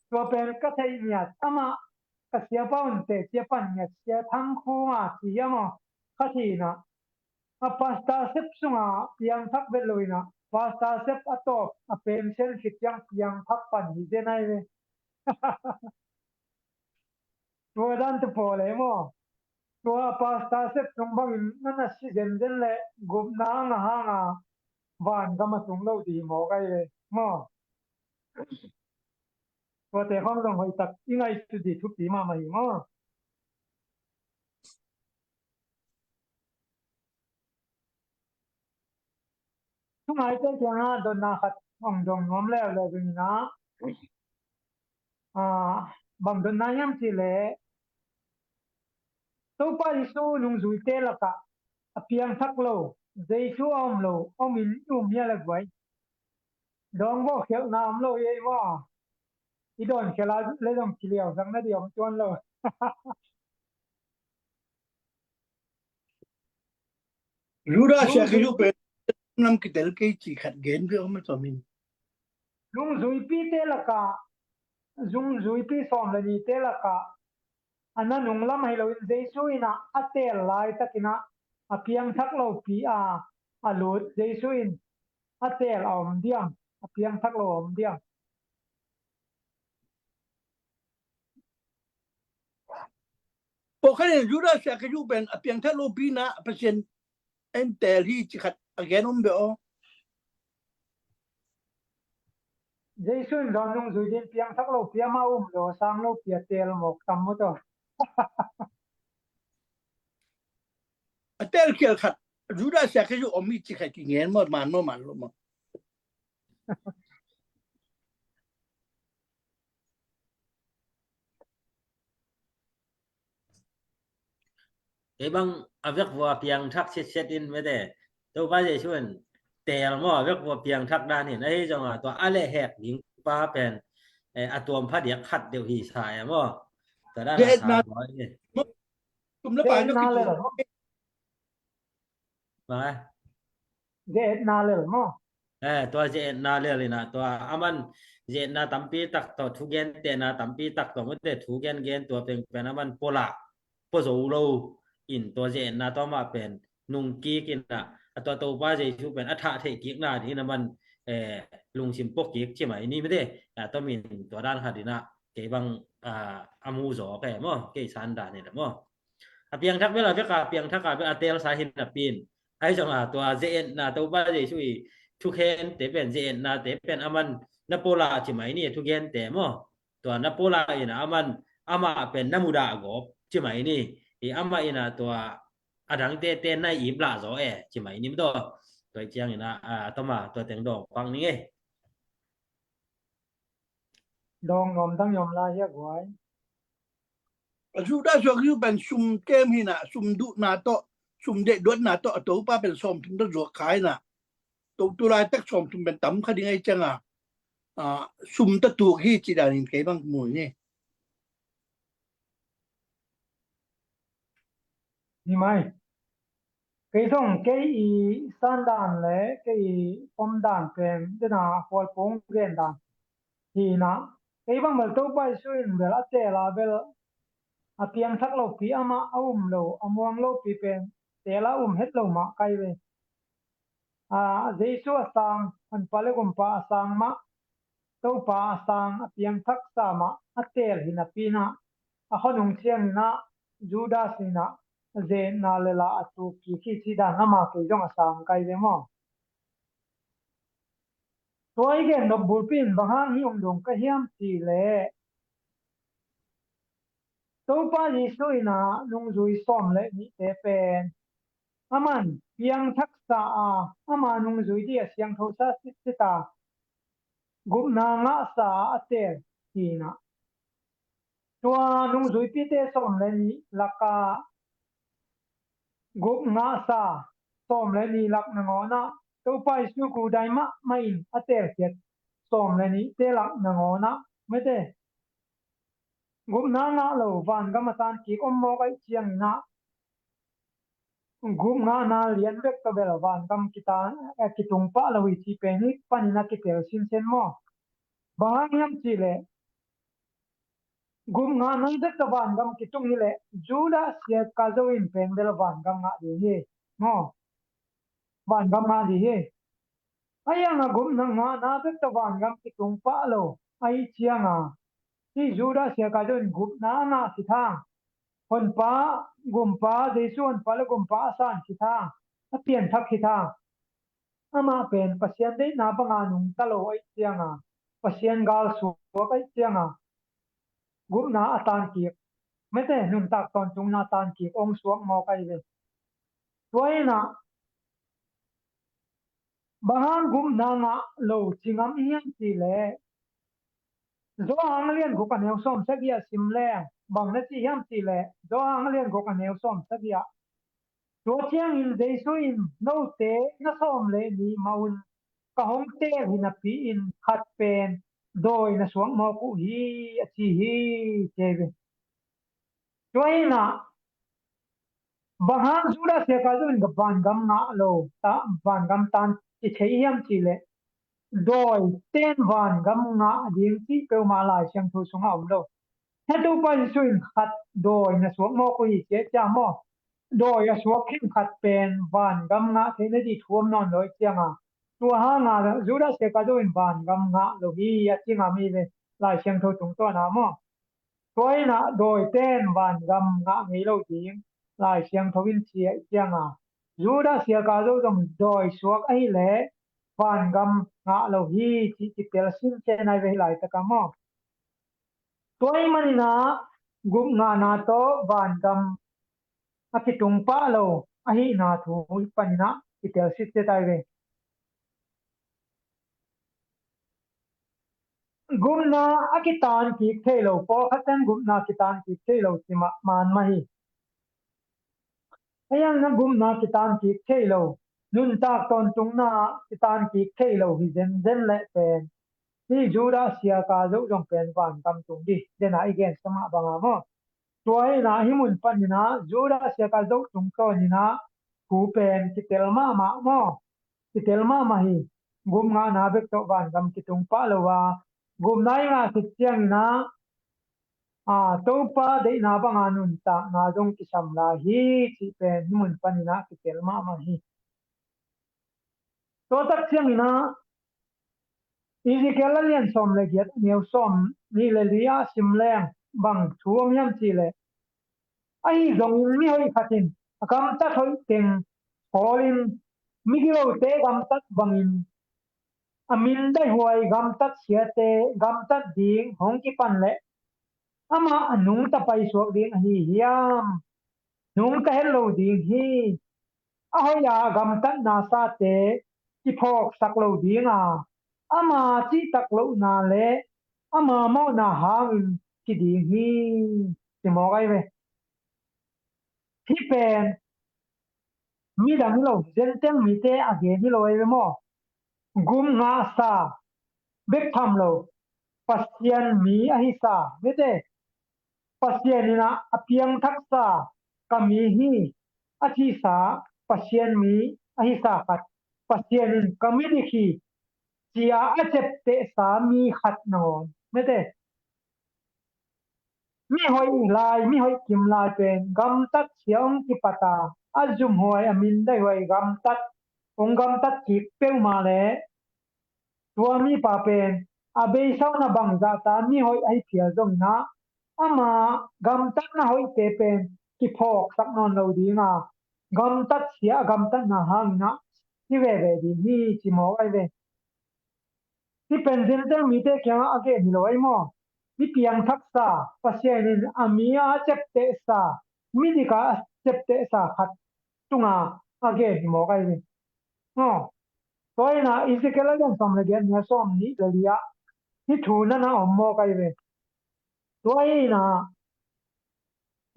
Tua pen ka theih ngiat, amah ka siapa hun teh cia pan ngiat, Sia Thang Khua ci hiam aw, kha thina. A pastor sep sungah piangthak vet lo in ah, pastor sep a tawp a pension khit ciang piangthak pan hi zen ahi ve. Tua dan te pawl e maw. Tua pastor sep sung bangin na na si zenzen leh gupna a ngah hang a vangam a tung lo ding hi mawk ahi ve maw. Tuate khawng zong hoih tak i ngaihsut ding thupi mahmah hi maw. Thungaite kiangah dotna khat hong dong nuam leuleu ding in ah, ah, bang dotna hiam cih leh, Topa Jesu nungzuite lakah a piangthak lo, Jesu a om lo om in i um hi a le guai. Dawng vawh khialhna om lo hi ei maw? I dawn khial a le zong kiliau zang na di om tuan lo. Judah sia khi yu pen nam kitel kei ci khat gen bi om a tawmin. Nungzuipite lakah, nungzuipi sawm le nite lakah a na nunglam ahi loin Jesu in ah a teel laitakin ah a piangthak lopi a a lut Jesu in a teel a om diam, a piangthak lo a om diam? Pawlkhat in Judah sia khi yu pen a piangthak lopi na Pasian en teel hi ci khat a gen om beh aw. Jesu in zong nungzui din piangthak lopi amah um lo, sang lopi a teel mawk tam maw taw? A teel khial khat Judah sia khi yu om hi ci khat kingen maw, man maw, man lo maw? Kei bang a vekvua piangthak sitset in mete, Topa Jesu in teel maw, a vekvua piangthak dan hin ahi zongah tua a lehhek ding pa pen, eh, a tuam phadiak khat deuh hi sa e maw? Tua dan a sa buai e. Tum le pa na kitu. Bang e? Ze-etna lel maw? Eh, tua ze-etna lel inah tua aman ze-etna tampi tak tawh, thugentehna tampi tak tawh mute, thugen gen tua pengpen aman pola pozo lo in tua ze-etna tawh amah pen nungkik inah a tua Topa Jesu pen a thah theih kikna dingin aman, eh, lungsim pawkik cimah ini mute. A tomin tua dan khat inah kei bang, ah, a mu zaw kei maw, kei sandan inah maw? A piangthak bel a veka piangthak a bel a teelsa hi napi in, ahi zongah tua ze-etna, Topa Jesu i thukhente pen, ze-etnate pen aman na pola cimah ini, a thugente maw? Tua na pola inah aman amah pen na mudah gawp cimah ini, i amah inah tua a dangte te na ip lah zaw e cimah ini maw taw? Tua i ciang inah, a, toma tua teng dawng pak ning e. Dawng nuam dang i om lai hi a guai. A Judah zuak hi pen sum kem hi na, sum duhna tawh, sum deihduatna tawh a Topa pen sawmthum tawh zuak kha hi na. To tu laitak sawmthum pen tam kha ding ahi cianga, a, sum tawh tuk hi ci danin kei bang mu hi ni. Hi mai. Kei zong kei i sandan le kei i pomdan pen dena khualpung gendan hi na. Kei bang bel Topa Jesu in bel a teela bel a piangthak lopi amah a um lo, a muang lopi pen teela um het lo mah kai ve. A, Jesu a sang, Honpa le Gumpa a sang mah, Topa a sang a piangthaksa mah a teel hi napi inah a khonung ciang inah Judas inah ze-etna lela a tuk kik hi ci dan amah kei zong a sang kai ve maw? Tua i gen nop bulpi in bang hang hi ung dong ka hiam cih leh Topa Jesu inah nungzui sawm le nihte pen aman piangthaksa a, ama nungzui di a siangthosa sitsit a, gupna ngahsa a a teel hi inah. Tua nungzuipite sawm le nih laka gup ngahsa sawm le nih lak nangawnah Topa Jesu kudai mahmah in a teelkhiat sawm le nihte lak nangawnah mete gupna ngah lo vangam a tan kik om mawk aih cianginah gup ngahna lian bek tawh bel vangam kitan, eh, kitung pah lo hi ci pen hi panin a kitel sinsen maw? Bang hang hiam cih leh gup ngahna bek tawh vangam kitung hi leh Judas Iskariot in pen bel vangam ngah ding hi maw? Vangam ngah ding hi. Ahi hanga gupna ngahna bek tawh vangam kitung pah lo aih cianga hi Judas Iskariot in gupna a ngah khit hang, Honpa, Gumpa, Jesu Honpa le Gumpa a san khit hang, a pianthak khit hang, amah pen Pasian deihna banga nungta lo aih cianga, Pasian gal suak aih cianga gupna a tankik, mete nuntak tawntungna a tankik ong suak mawk ahi ve. Tua inah bang hang gupna ngah lo ci ngam i hiam cih leh Johan a lian guk a neu sawm sagih ah sim leng bang na ci hiam cih leh Johan a lian guk a neu sawm sagih ah, tua ciangin Jesu in note na sawm le nih mah un ka hong teel hi napi-in khat pen dawi na suak mawk uh hi, a ci hi, ci hi ve. Tua hi-in ah, bang hang Judas Iskariot in vangam ngah lo, ta, vangam taan kithei hiam cih leh, dawi ten vangam ngah ding cih peuhmah Lai Siangtho sungah om lo. Hih Topa Jesuh in khat dawi na suak mawk uh hi, ci a, ci a maw? Dawi a suak khin khat pen vangam ngah theihna ding thu om nawn lo ahih ciangin, tua hangin Judas Iskariot in vangam ngah lo hi, a ci ngam hi ve, Lai Siangtho tungtawn ah maw? Tua hi-in ah, dawi ten vangam ngah ngei lo ding Lai Siangtho in ci ahih ciangin, Judas Iskariot zong dawi suak ahih leh vangam ngah lo hi, cih kitel sin ciat nai ve hih laitak ah maw? Tua ahih manin ah, gupngahna tawh vangam a kitung pah lo ahihna thu hih panin ah kitel sit ciat nai ve. Gupna a kitan kik thei lo, pawlkhat ten gupna kitan kik thei lo ci mah, man mah hi. Ahi hangin ah gupna kitan kik thei lo, nuntak tawntungna kitan kik thei lo hi zenzen leh pen, hih Judas Iskariot zong pen vangam tung ding, den a i gensa mah bangin maw? Tua hi-in ah, hih mun panin ah Judas Iskariot tungtawnin ah thu pen kitel mahmah maw? Kitel mahmah hi. Gupngahna bek tawh vangam kitung pah lo a, gupna i ngah khit ciangin ah, a, Topa deihna banga nuntakna zong kisam lai hi, cih pen hih mun panin ah kitel mahmah hi. Tua tak ciangin ah, Ezekiel a lian sawm le giat, a neu sawmnih le li ah sim leng bang thu om hiam cih leh, ahi zongin mihoih khat in a gamtat hoih teng hawlin, migilote gamtat bangin, a mindaihuai gamtat siate gamtat ding hong kipan leh, amah a nungta paisuak ding ahi hiam? Nungta het lo ding hi. A hoih a gamtatna sate kiphawksak lo ding a, ama cihtak lohna le ama mawhna hangin kiding hi, ci mawk ahi ve. Hih pen midang hi lo, Gentile mite a gen hi lo ahi ve maw? Gupngahsa bek tham lo, Pasian mi ahi sa, mite, Pasian in ah a piangthaksa ka mi hi, a cihsa Pasian mi ahi sa khat, Pasian in ka mi dik hi, ci-a a ciaptehsa mi khat nangawn, mite, mihoih lai, mihoih kim lai pen gamtat sia hong kipat a, a zumhuai, a mindaihuai gamtat, hong gamtat kik peuhmah leh, tua mipa pen a beisa un a bangzah ta mihoih ahi phial zongin ah, ama gamtatna hoihte pen kiphawksak nawn lo ding a, gamtat sia a gamtatna hangin ah hi veve ding hi, ci mawk ahi ve. Hih pen Gentile mite kiangah a gen hi lo ahi maw? Mi piangthaksa, Pasian in a mi a ciaptehsa, mi dik a ciaptehsa khat tungah a gen hi mawk ahi ve. Aw. Tua hi-in ah Ezekiel a lian sawm le giat, a neu sawmnih le li ah hih thu nana om mawk ahi ve. Tua hi-in ah,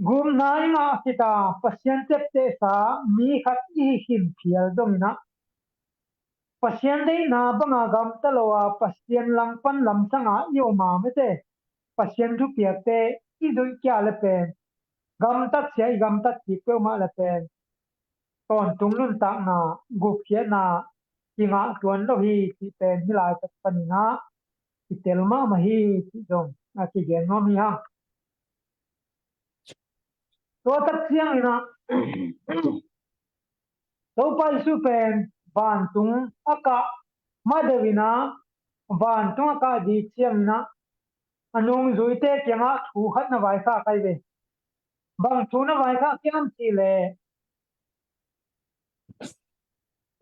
gupna i ngah khit a Pasian ciaptehsa mi khat i hi khin phial zongin ah, Pasian deihna banga gamta lo a, Pasian langpan lamsang a i om a, mite, Pasian thupiakte i zuih khia le pen, gamtat sia i gamtat kik peuhmah le pen, tawntung nuntakna, gupkhiatna kingah tuan lo hi, cih pen hih laitak panin ah kitel mahmah hi, cih zong a kigen nuam hi hang. Tua tak ciangin ah, Topa Jesuh pen vantung a kah ma deuh in ah, vantung a kah ding ciangin ah, a nungzuite kiangah thu khat na vaikhak ahi ve. Bang thu na vaikhak hiam cih leh,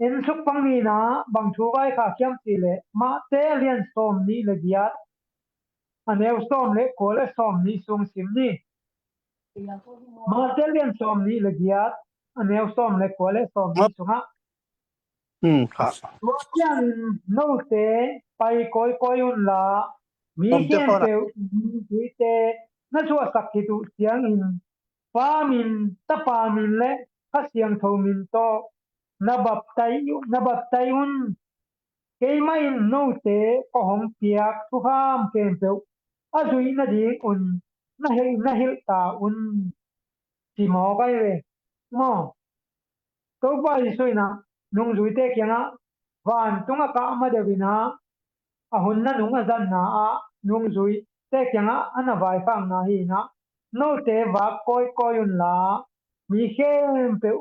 en suk pang ni-in ah bang thu vaikhak hiam cih leh, Mate a lian sawmnih le giat, a neu sawm le kua le sawmnih sung sim ni. Mate a lian sawmnih le giat, a neu sawm le kua le sawmnih sungah, hmm, kha. Tua ciangin note pai kawikawi unla, mi khempeuh tuite na suahsak khit uh ciangin, Pa min, Tapa min le Kha Siangtho min tawh na baptai, na baptai un. keimah in note ka hong piak thukham khempeuh a zuih nadingun na hilh, na hilh ta un, ci mawk ahi ve. Maw, Topa Jesuh in ah nungzuite kiangah vantung a kah ma deuh in ah, a hun nanung a zatna ah nungzuite kiangah a na vaikhakna hi in ah, note vak kawikawi unla, mi khempeuh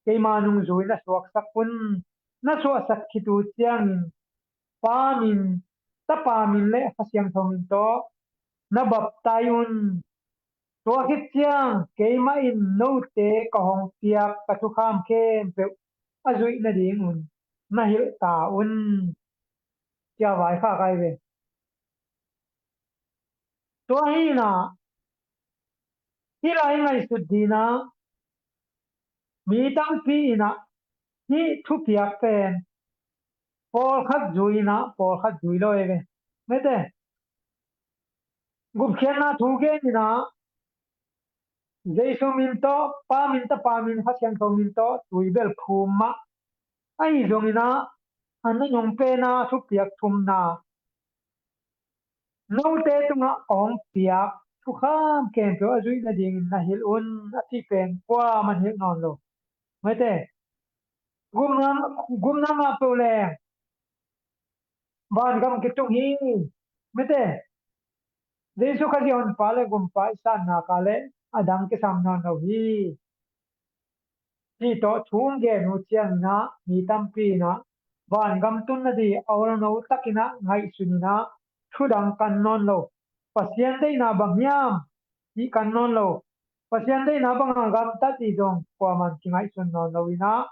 keima nungzui na suaksak un. Na suahsak khit uh ciangin Pa min, Tapa min le Kha Siangtho min tawh na baptai un. Tua khit ciang keimah in note ka hong piak ka thukham khempeuh a zuih nadingun na hilh ta un, ci a vaikhak ahi ve. Tua hi in ah, hih lai ngaihsut ding in ah, mi tampi in ah hih thupiak pen pawlkhat zui in ah, pawlkhat zui lo ahi ve. Mete, gupkhiatna thu gen in ah, Jesuh min tawh, Pa min, Tapa min, Kha Siangtho min tawh tuibel phum mah. Ahi zongin ah, a nanung pen a thupiak thumna, note tungah ka hong piak thukham khempeuh a zuih nadingin na hilh un, a cih pen kuamah in hilh nawn lo. Mete, gupna, gupna mah peuh leng vangam kitung hi. Mete, Jesuh Khazih Honpa le Gumpa i sat nak leh a dang kisam nawn lo hi, cih tawh thu hong gen uh ciangin ah, mi tampi in ah vangam tun nading a olno takin ah ngaihsun in ah, thu dang kan nawn lo. Pasian deihna bang hiam cih kan nawn lo. Pasian deihna bangah gamtat ding zong kuamah in kingaihsun nawn lo in ah,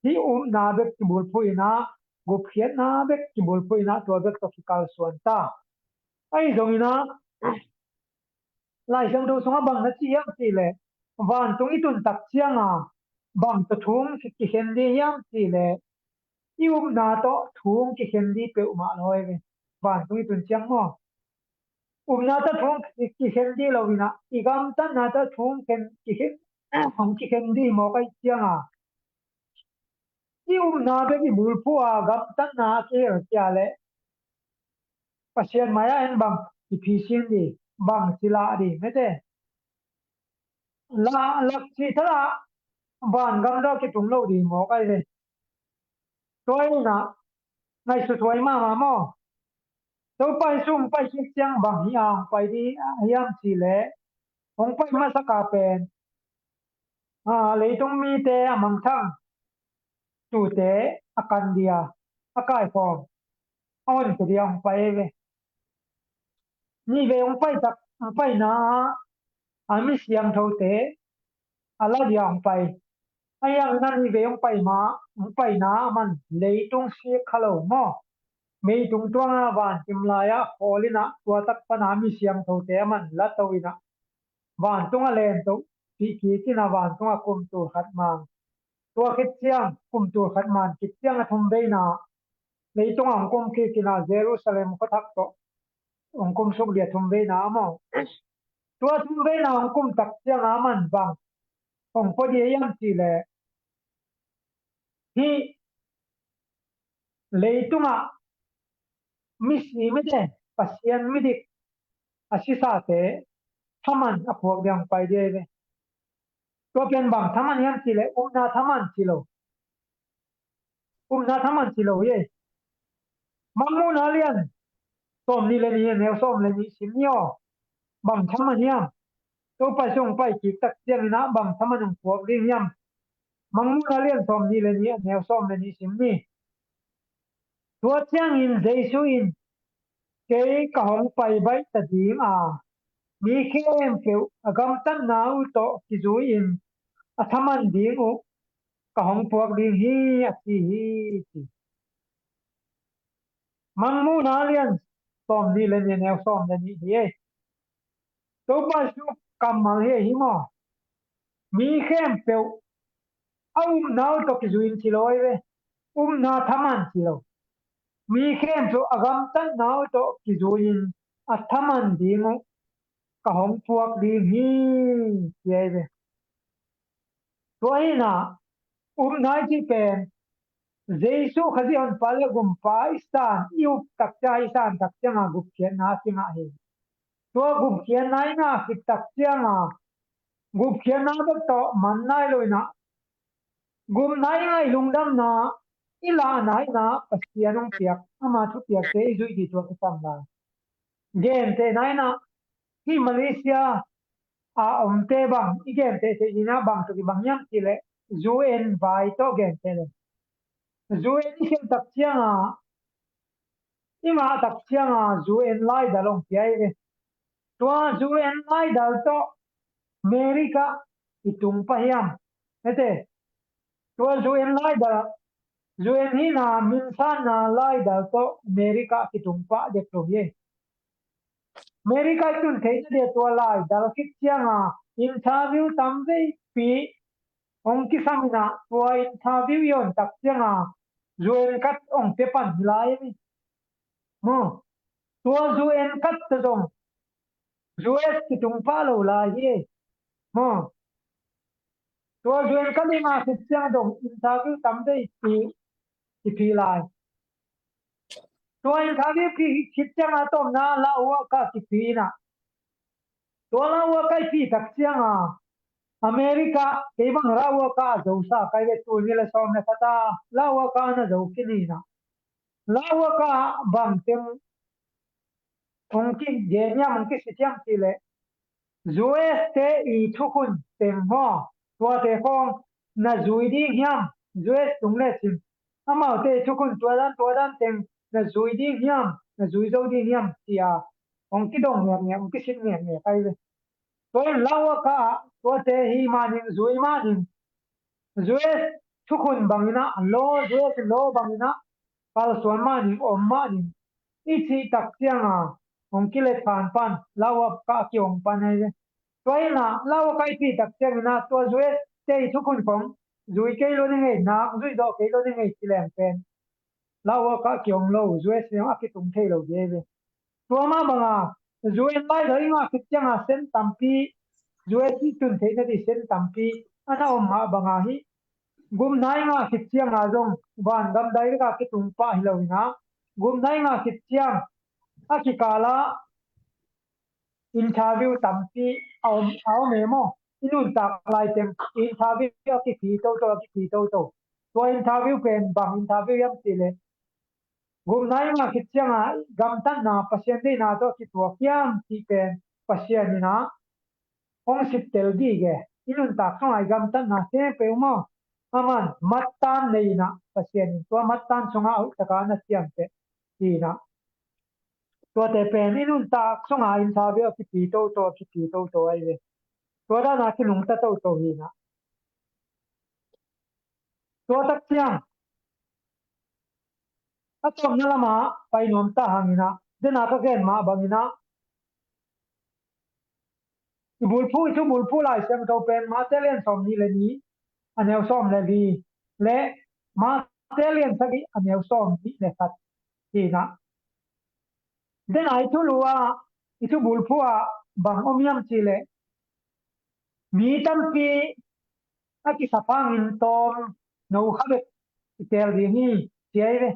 hih upna bek kibulphuh in ah, gupkhiatna bek kibulphuh in ah, tua bek tawh kikalsuan ta. Ahi zongin ah, Lai Siangtho sungah bang na ci hiam cih leh, vantung i tun tak ciang a bang tawh thu hong kikhen ding hiam cih leh, i upna tawh thu hong kikhen ding peuhmah lo ahi ve. Vantung i tun ciang maw, upna tawh thu hong ki-, kikhen ding lo in ah, i gamtatna tawh thu hong khen, kikhen, hong kikhen ding mawk ahih ciang a, i upna bek i bulphuh a gamtatna a kihel ciang leh, Pasian mai-ah en bang kiphisiam ding, bang ci lah ding, mete. La, lak cih thalah vangam tawh kitung lo ding mawk ahi ve. Tua hi in ah, ngaihsut huai mahmah maw. Topa Jesuh hong pai khit ciang bang hi a hong pai ding hiam cih leh, hong pai masak a pen, a, leitung mite a mangthang, tuute a kan ding a, a kaikhawm, a honkhia ding a hong pai ahi ve. Nih vei hong pai tak, hong paina ah, a mi siangthote a la ding a hong pai. Ahi hangin ah nih vei hong pai ma, hong paina ah aman leitung sik kha lo maw, meitung tuang a vankim lai-ah khawl in ah, tua tak pan a mi siangthote aman lato in ah, vantung a len toh, cih kik in ah vantung a kum tul khat man. Tua khit ciang, kum tul khat man khit ciang a thum veina, leitung a hong kum kik in ah Jerusalem khuathak tawh hong kum suk ding a thum veina ah maw. Tua thum veina hong kum tak ciang a aman bang hong pua ding hiam cih leh, hih leitungah misi, mite, Pasian midik a sisate thaman a phuak ding a hong pai ding ahi ve. Tua pen bang thaman hiam cih leh, upna thaman ci lo. Upna thaman ci lo hi. Mangmuhna lian sawm nih le nih, a neu sawm le nih sim ni aw. Bang thaman hiam? Topa Jesuh hong pai kik tak ciangin ah bang thaman hong phuak ding hiam? Mangmuhna lian sawm nih le nih, a neu sawm le nih sim ni. Tua ciangin Jesuh in, "Kei ka hong pai baih ta ding a, mi khempeuh a gamtatna uh tawh kizui-in a thaman ding uh ka hong puak ding hi," a ci hi, ci. Mangmuhna lian sawm nih le nih, a neu sawm le nih hi ei. Topa Jesuh kammal hi ei hi maw? Mi khempeuh a upna uh tawh kizui-in ci lo ahi ve. Upna thaman ci lo. Mi khempeuh a gamtatna uh tawh kizui-in a thaman ding uh ka hong puak ding hi, ci ahi ve. Tua hi-in ah, upna i cih pen Jesu Khazih honpa le gumpa i san i up tak ciang, i san tak cianga gupkhiatna a kingah hi. Tua gupkhiatna i ngah khit tak cianga gupkhiatna bek tawh man nai lo inah, gupna i ngah i lungdamna i lahna inah Pasian hong piak, ama thupiakte i zuih dih tua kisam lai. Gentehna inah hih Malaysia a omte bang i genteh theih dih inah bang tuk i bang hiam cih leh U N vai tawh genteh le. U N i khelh tak cianga i ngah tak cianga U N laidal hong pia hi ve. Tua U N laidal tawh America i tung pah hiam? Hete, tua U N laidal, U N hihna minsanna laidal tawh America kitung pah dek lo hi. America i tun theihna dia tua laidal khit cianga interview tam veipi hong kisam inah, tua interview i on tak cianga U N card hong pia pan hi lai hi. Maw, tua U N card tawh zong U S kitung pah lo lai hi. Maw, tua U N card i ngah khit ciang zong interview tam veipi i phi lai. Tua interview phi khit cianga a tawpna lauhuaka kiphi inah, tua lauhuaka i phi tak cianga America kei bang lauhuaka a zosa kai ve, tul nih le sawm le khat a lauhuaka na zo khin inah, lauhuaka bangteng hong kigen hiam, hong kisit hiam cih leh U S te i thukhun teng maw, tuate khawng na zui ding hiam? U S tung lecin amaute i thukhun tua dan tua dan teng na zui ding hiam, na zui zo ding hiam ci-a hong kidong ngekngek, hong kisit ngekngek ai ve. Tua in lauhuaka ah tuate hi manin, zui manin, U S thukhun bang inah law, U S law bang inah kalsuan manin, om manin i cih tak cianga hong kilet phan pan lauhuaka kihong pan ai ve. Tua inah lauhuaka i phi tak ciang inah tua U S te i thukhun khong zui kei lo ni ngei, nak zui dawh kei lo ni ngei ci leng pen lauhuaka kihong lo, U S in a kitung thei lo ding ai ve. Tua mah banga U N laidal i ngah khit cianga sen tampi, U S i tun theihna dih sen tampi a na om mah banga hih gupna i ngah khit cianga zong vangam direct a kitung pah hi lo inah, gupna i ngah khit ciang a kikala interview tampi a om, a om e maw? I nuntak laiteng interview a kiphi toto, a kiphi toto. Tua interview pen bang interview hiam cih leh gupna i ngah khit cianga gamtatna, Pasian deihna tawh kituak hiam cih pen Pasian inah hong sittel dih e. I nuntak sunga i gamtatna khempeuh maw, aman mattan nei inah Pasian in tua mattan sunga a hoihtaka na ciamteh hi inah, tuate pen i nuntak sunga interview a kiphi toto, a kiphi toto ai ve. Tua dana kinungta toto hi inah. Tua tak ciang a tawpna lamah pai nuam ta hang inah, dena ka gen mah bang inah, i bulphuh, i thu bulphuh Lai Siangtho pen Mate lian sawm nih le nih, a neu sawm le li, le Mate lian sagih, a neu sawm nih le khat hi inah. Dena i thulu ah, i thu bulphuh ah bang om hiam cih leh, mi tampi a kisap hangin tawmno kha bek kiteel ding hi, ci ai ve.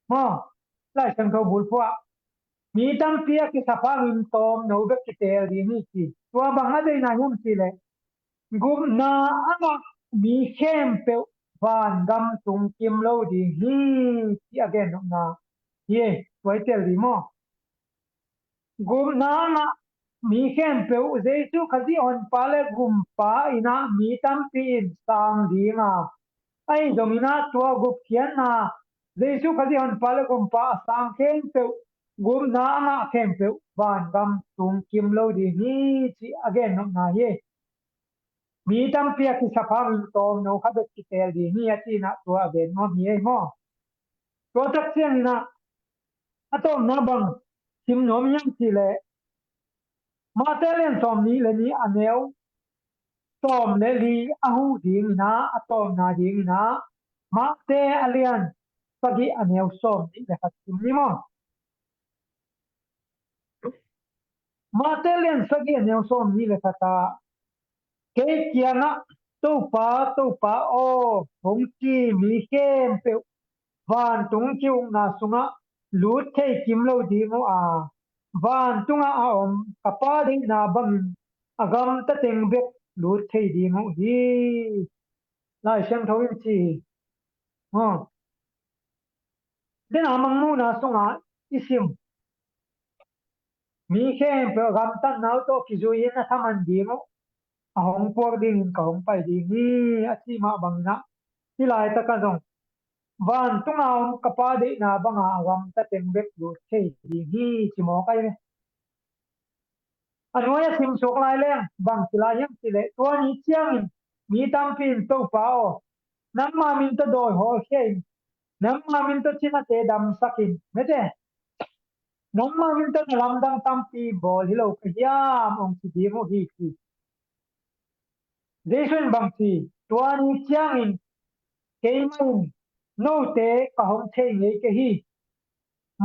Maw, Lai Siangtho bulphuh ah mi tampi a kisap hangin tawmno bek kiteel ding hi, ci. Tua bang a deihna hiam cih leh, gupna a ngah mi khempeuh vangam tung kim lo ding hi, ci a gen nopna hi. Tua i teel ding maw? Gupna a ngah mi khempeuh Jesu Khazih honpa le gumpa inah mi tampi in sang dinga, ahi zong inah tua gupkhiatna, Jesu Khazih honpa le gumpa a sang khempeuh, gupna a ngah khempeuh vangam tung kim lo ding hi, ci a gen nopna hi. Mi tampi a kisap hangin tawmno kha bek kiteel ding hi, a ci inah tua a gen nuam hi ei maw? Tua tak ciang inah a tawpna bang sim nuam hiam cih leh, Mate lian sawm nih le nih, a neu sawm le li a huh ding inah, a tawpna ding inah Mate a lian sagih, a neu sawm nih le khat sim ni maw? Mate lian sagih, a neu sawm nih le khat ah, kei kiangah, Topa, Topa aw, hong ci mi khempeuh vantung ki-ukna sungah lut thei kim lo ding uh a, vantungah a om ka Pa deihna bangin a gamta teng bek lut thei ding uh hi. Lai Siangtho in ci hi. Maw? Dena mangmuhna sungah i sim, mi khempeuh a gamtatna uh tawh kizui-in a thaman ding uh a hong puak dingin ka hong pai ding hi, a cih mah bangin ah, hih laitakah zong vantunga om ka Pa deihna banga a gamta teng bek lut thei ding hi, ci mawk ahi ve. A nuai a simsuak lai leng bang ci lai hiam cih leh, tua ni ciangin mi tampi in, Topa aw, nangma min tawh dawi hawlkhia in, nangma min tawh cinate damsak in, mete, nangma min tawh na lamdang tampi bawl hi lo ka hiam, hong ci ding uh hi, ci. Jesu in bang ci, tua ni ciangin keimah in note ka hong thei ngei kei hi.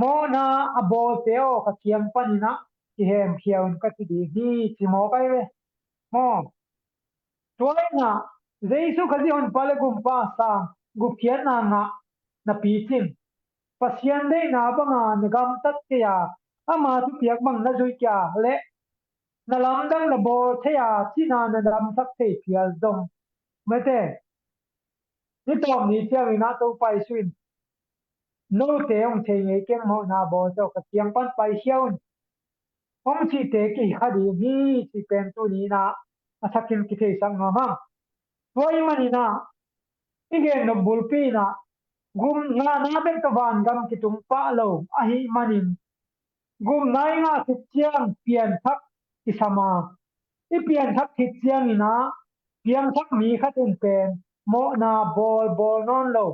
Mawhna a bawlte aw, ka kiang panin ah kihemkhia un ka ci ding hi, ci mawk ahi ve. Maw? Tua in ah Jesu Khazih Honpa le Gumpa sang gupkhiatna ngah napi cin, Pasian deihna banga na gamtat kei a, ama thupiak bang na zuih kei a leh na lamdang na bawl thei a, cina na damsak thei phial zong, mete, ni tawp ni ciangin ah Topa Jesu in, note hong thei ngei keng, mawhna bawlte aw, ka kiang pan paikhia un, hong cihte kihi kha ding hi, cih pen tuni in ah a thakin kitheisak nuam hang. Tua ahih manin ah i gen nop bulpi in ah, gupna ngahna bek tawh vangam kitung pah lo ahih manin, gupna i ngah khit ciang pianthak kisam a, i pianthak khit ciangin ah piangthak mi khat in pen mawhna bawl bawl nawn lo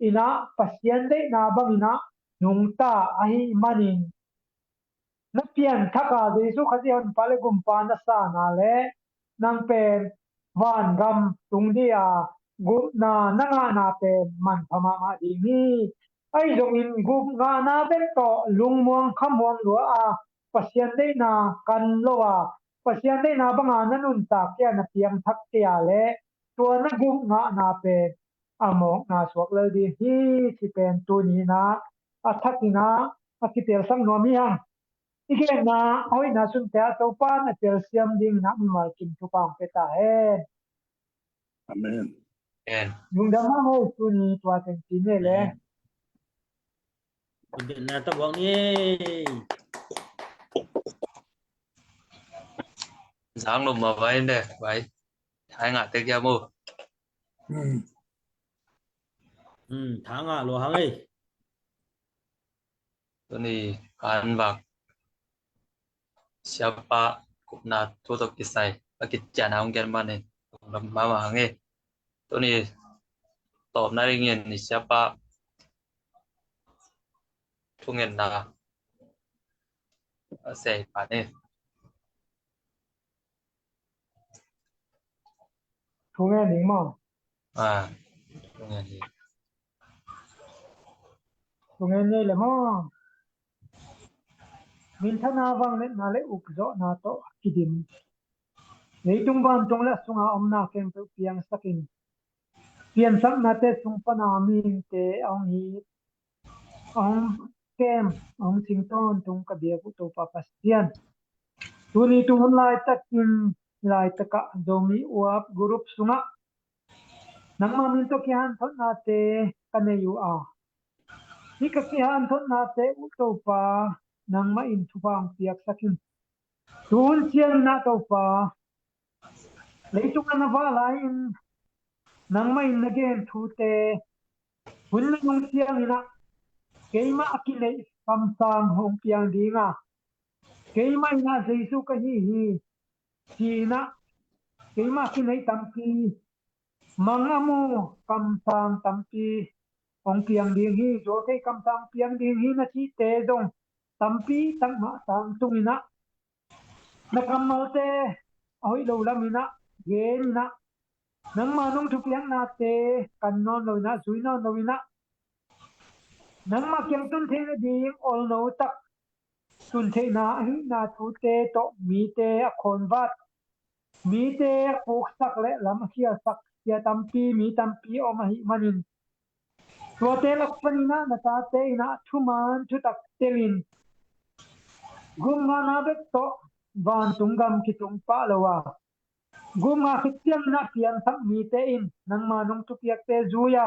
in ah, Pasian deihna bangin ah nungta ahih manin, na pianthak a Jesu Khazih Honpa le Gumpa na san a leh nang pen vangam tung ding a, gupna na ngahna pen manpha mahmah ding hi. Ahi zongin gup ngahna bek tawh lungmuang khamuang lua a, Pasian deihna kan lo a, Pasian deihna banga na nuntak kei a, na piangthak kei a leh tua na gup ngahna pen a mawkna suak lel ding hi, cih pen tuni in ah a thakin ah a kitelsak nuam hi hang. I genna a hoihna sunte ah Topa in a telsiam dingin ah mimal kim thupha hong pia ta hen. Amen. Amen. Lungdam hang ei, tuni tua teng ci ni le. Amen. Lungdam na ta buang ni. Zang lo ma vai de, vai. Thai ngah tek ya mo. Hmm. Hmm, thang ngah lo hang ei. Tuni kan vak siapa gupna thu tawh kisai a kician a hong gen manin lungdam mahmah hang ei. Tuni tawpna dingin i siapa thungetna a sei pan ei. Thungen ding maw? Ah, thungen ding. Thungen nei le maw? Minthana, vangliatna le ukzawhna tawh a kidim, leitung vantung le a sunga omna khempeuh piangsakin, piansaknate sung pana mihingte a hong hi, a hong kem, a hong cing tawntung ka biak uh Topa Pasian, tuni tu hun laitakin, laitakah Zomi Uap group sungah nangma min tawh kihanthawnate ka nei uh a, hih ka kihanthawnate uh Topa, nangmah in thupha hong piaksakin, tu hun ciangin ah Topa, leitung a na vah lai-in nangmah in na gen thute hun na nung ciangin ah keimah a kineih kamsang hong piang ding a, keimah in ah Jesu ka hi hi ci-in ah keimah a kineih tampi, mang a mu kamsang tampi hong piang ding hi, zuau thei kamsang piang ding hi na cihte zong tampi tak mah tangtungin ah, na kammalte a hoih lo lamin ah genin ah, nangma nong thupiaknate kan nawn loin ah, zui nawn loin ah, nangma kiang tun theih nading olno tak, tun theihna ahihna thute tawh mite a khawnvat, mite a puksak le lam a khialsak sia tampi, mi tampi a om ahih manin, Tuate lak panin ah na tate in ah thuman thutak telin, gupna bek tawh vantung gam kitung pah lo a, gupna khit ciangin ah piangthak mite in nangma nong thupiakte zui a,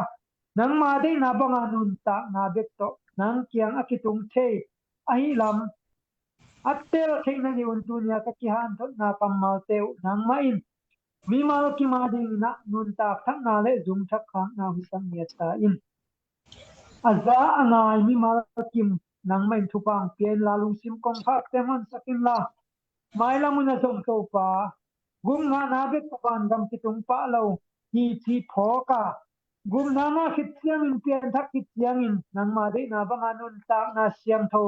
nangma deihna banga nuntakna bek tawh nang kiang a kitung thei ahi lam a tel theihna ding un tuni-a ka kihanthotna kammalte uh nangmah in mimal kim a dingin ah nuntak thakna le zungthak khakna hun tang ngiat ta in. A za a ngai mimal kim nangmah in thupha pia inla, lungsim kongkhakte honsak inla, mailam hun a zong Topa, gupna bek tawh vangam kitung pah lo hi ci phawk a, gupna ngah khit ciangin, pianthak khit ciangin nangma deihna banga nuntakna siangtho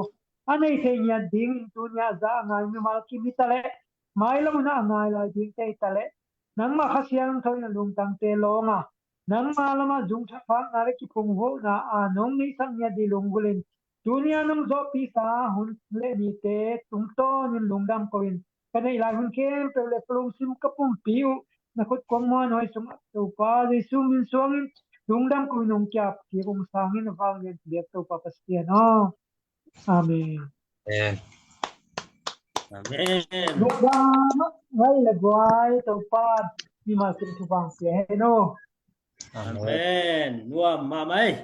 a nei thei ngiat dingin tuni-a za a ngai mimal kim hi ta leh, mailam hun a ngai lai dingte hi ta leh, nangma Kha Siangtho in a lungtangte lawng a, nangma lamah zungthak khakna le kiphungvuhna a nong neihsak ngiat ding lunggulhin, tuni-a nong zawhpihsa hun le nite tungtawnin lungdam ko-in, ka neih lai hun khempeuh le ka lungsim ka pumpi uh na khut kong muanhuai sungah Topa Jesu min suangin lungdam ko-in hong kiap kik ung sangin a vanglian biak Topa Pasian aw. Amen. Amen. Amen. Lungdam ngai le guai Topa mimal kim thupha pia hen aw. Amen. Nuam mahmah ei.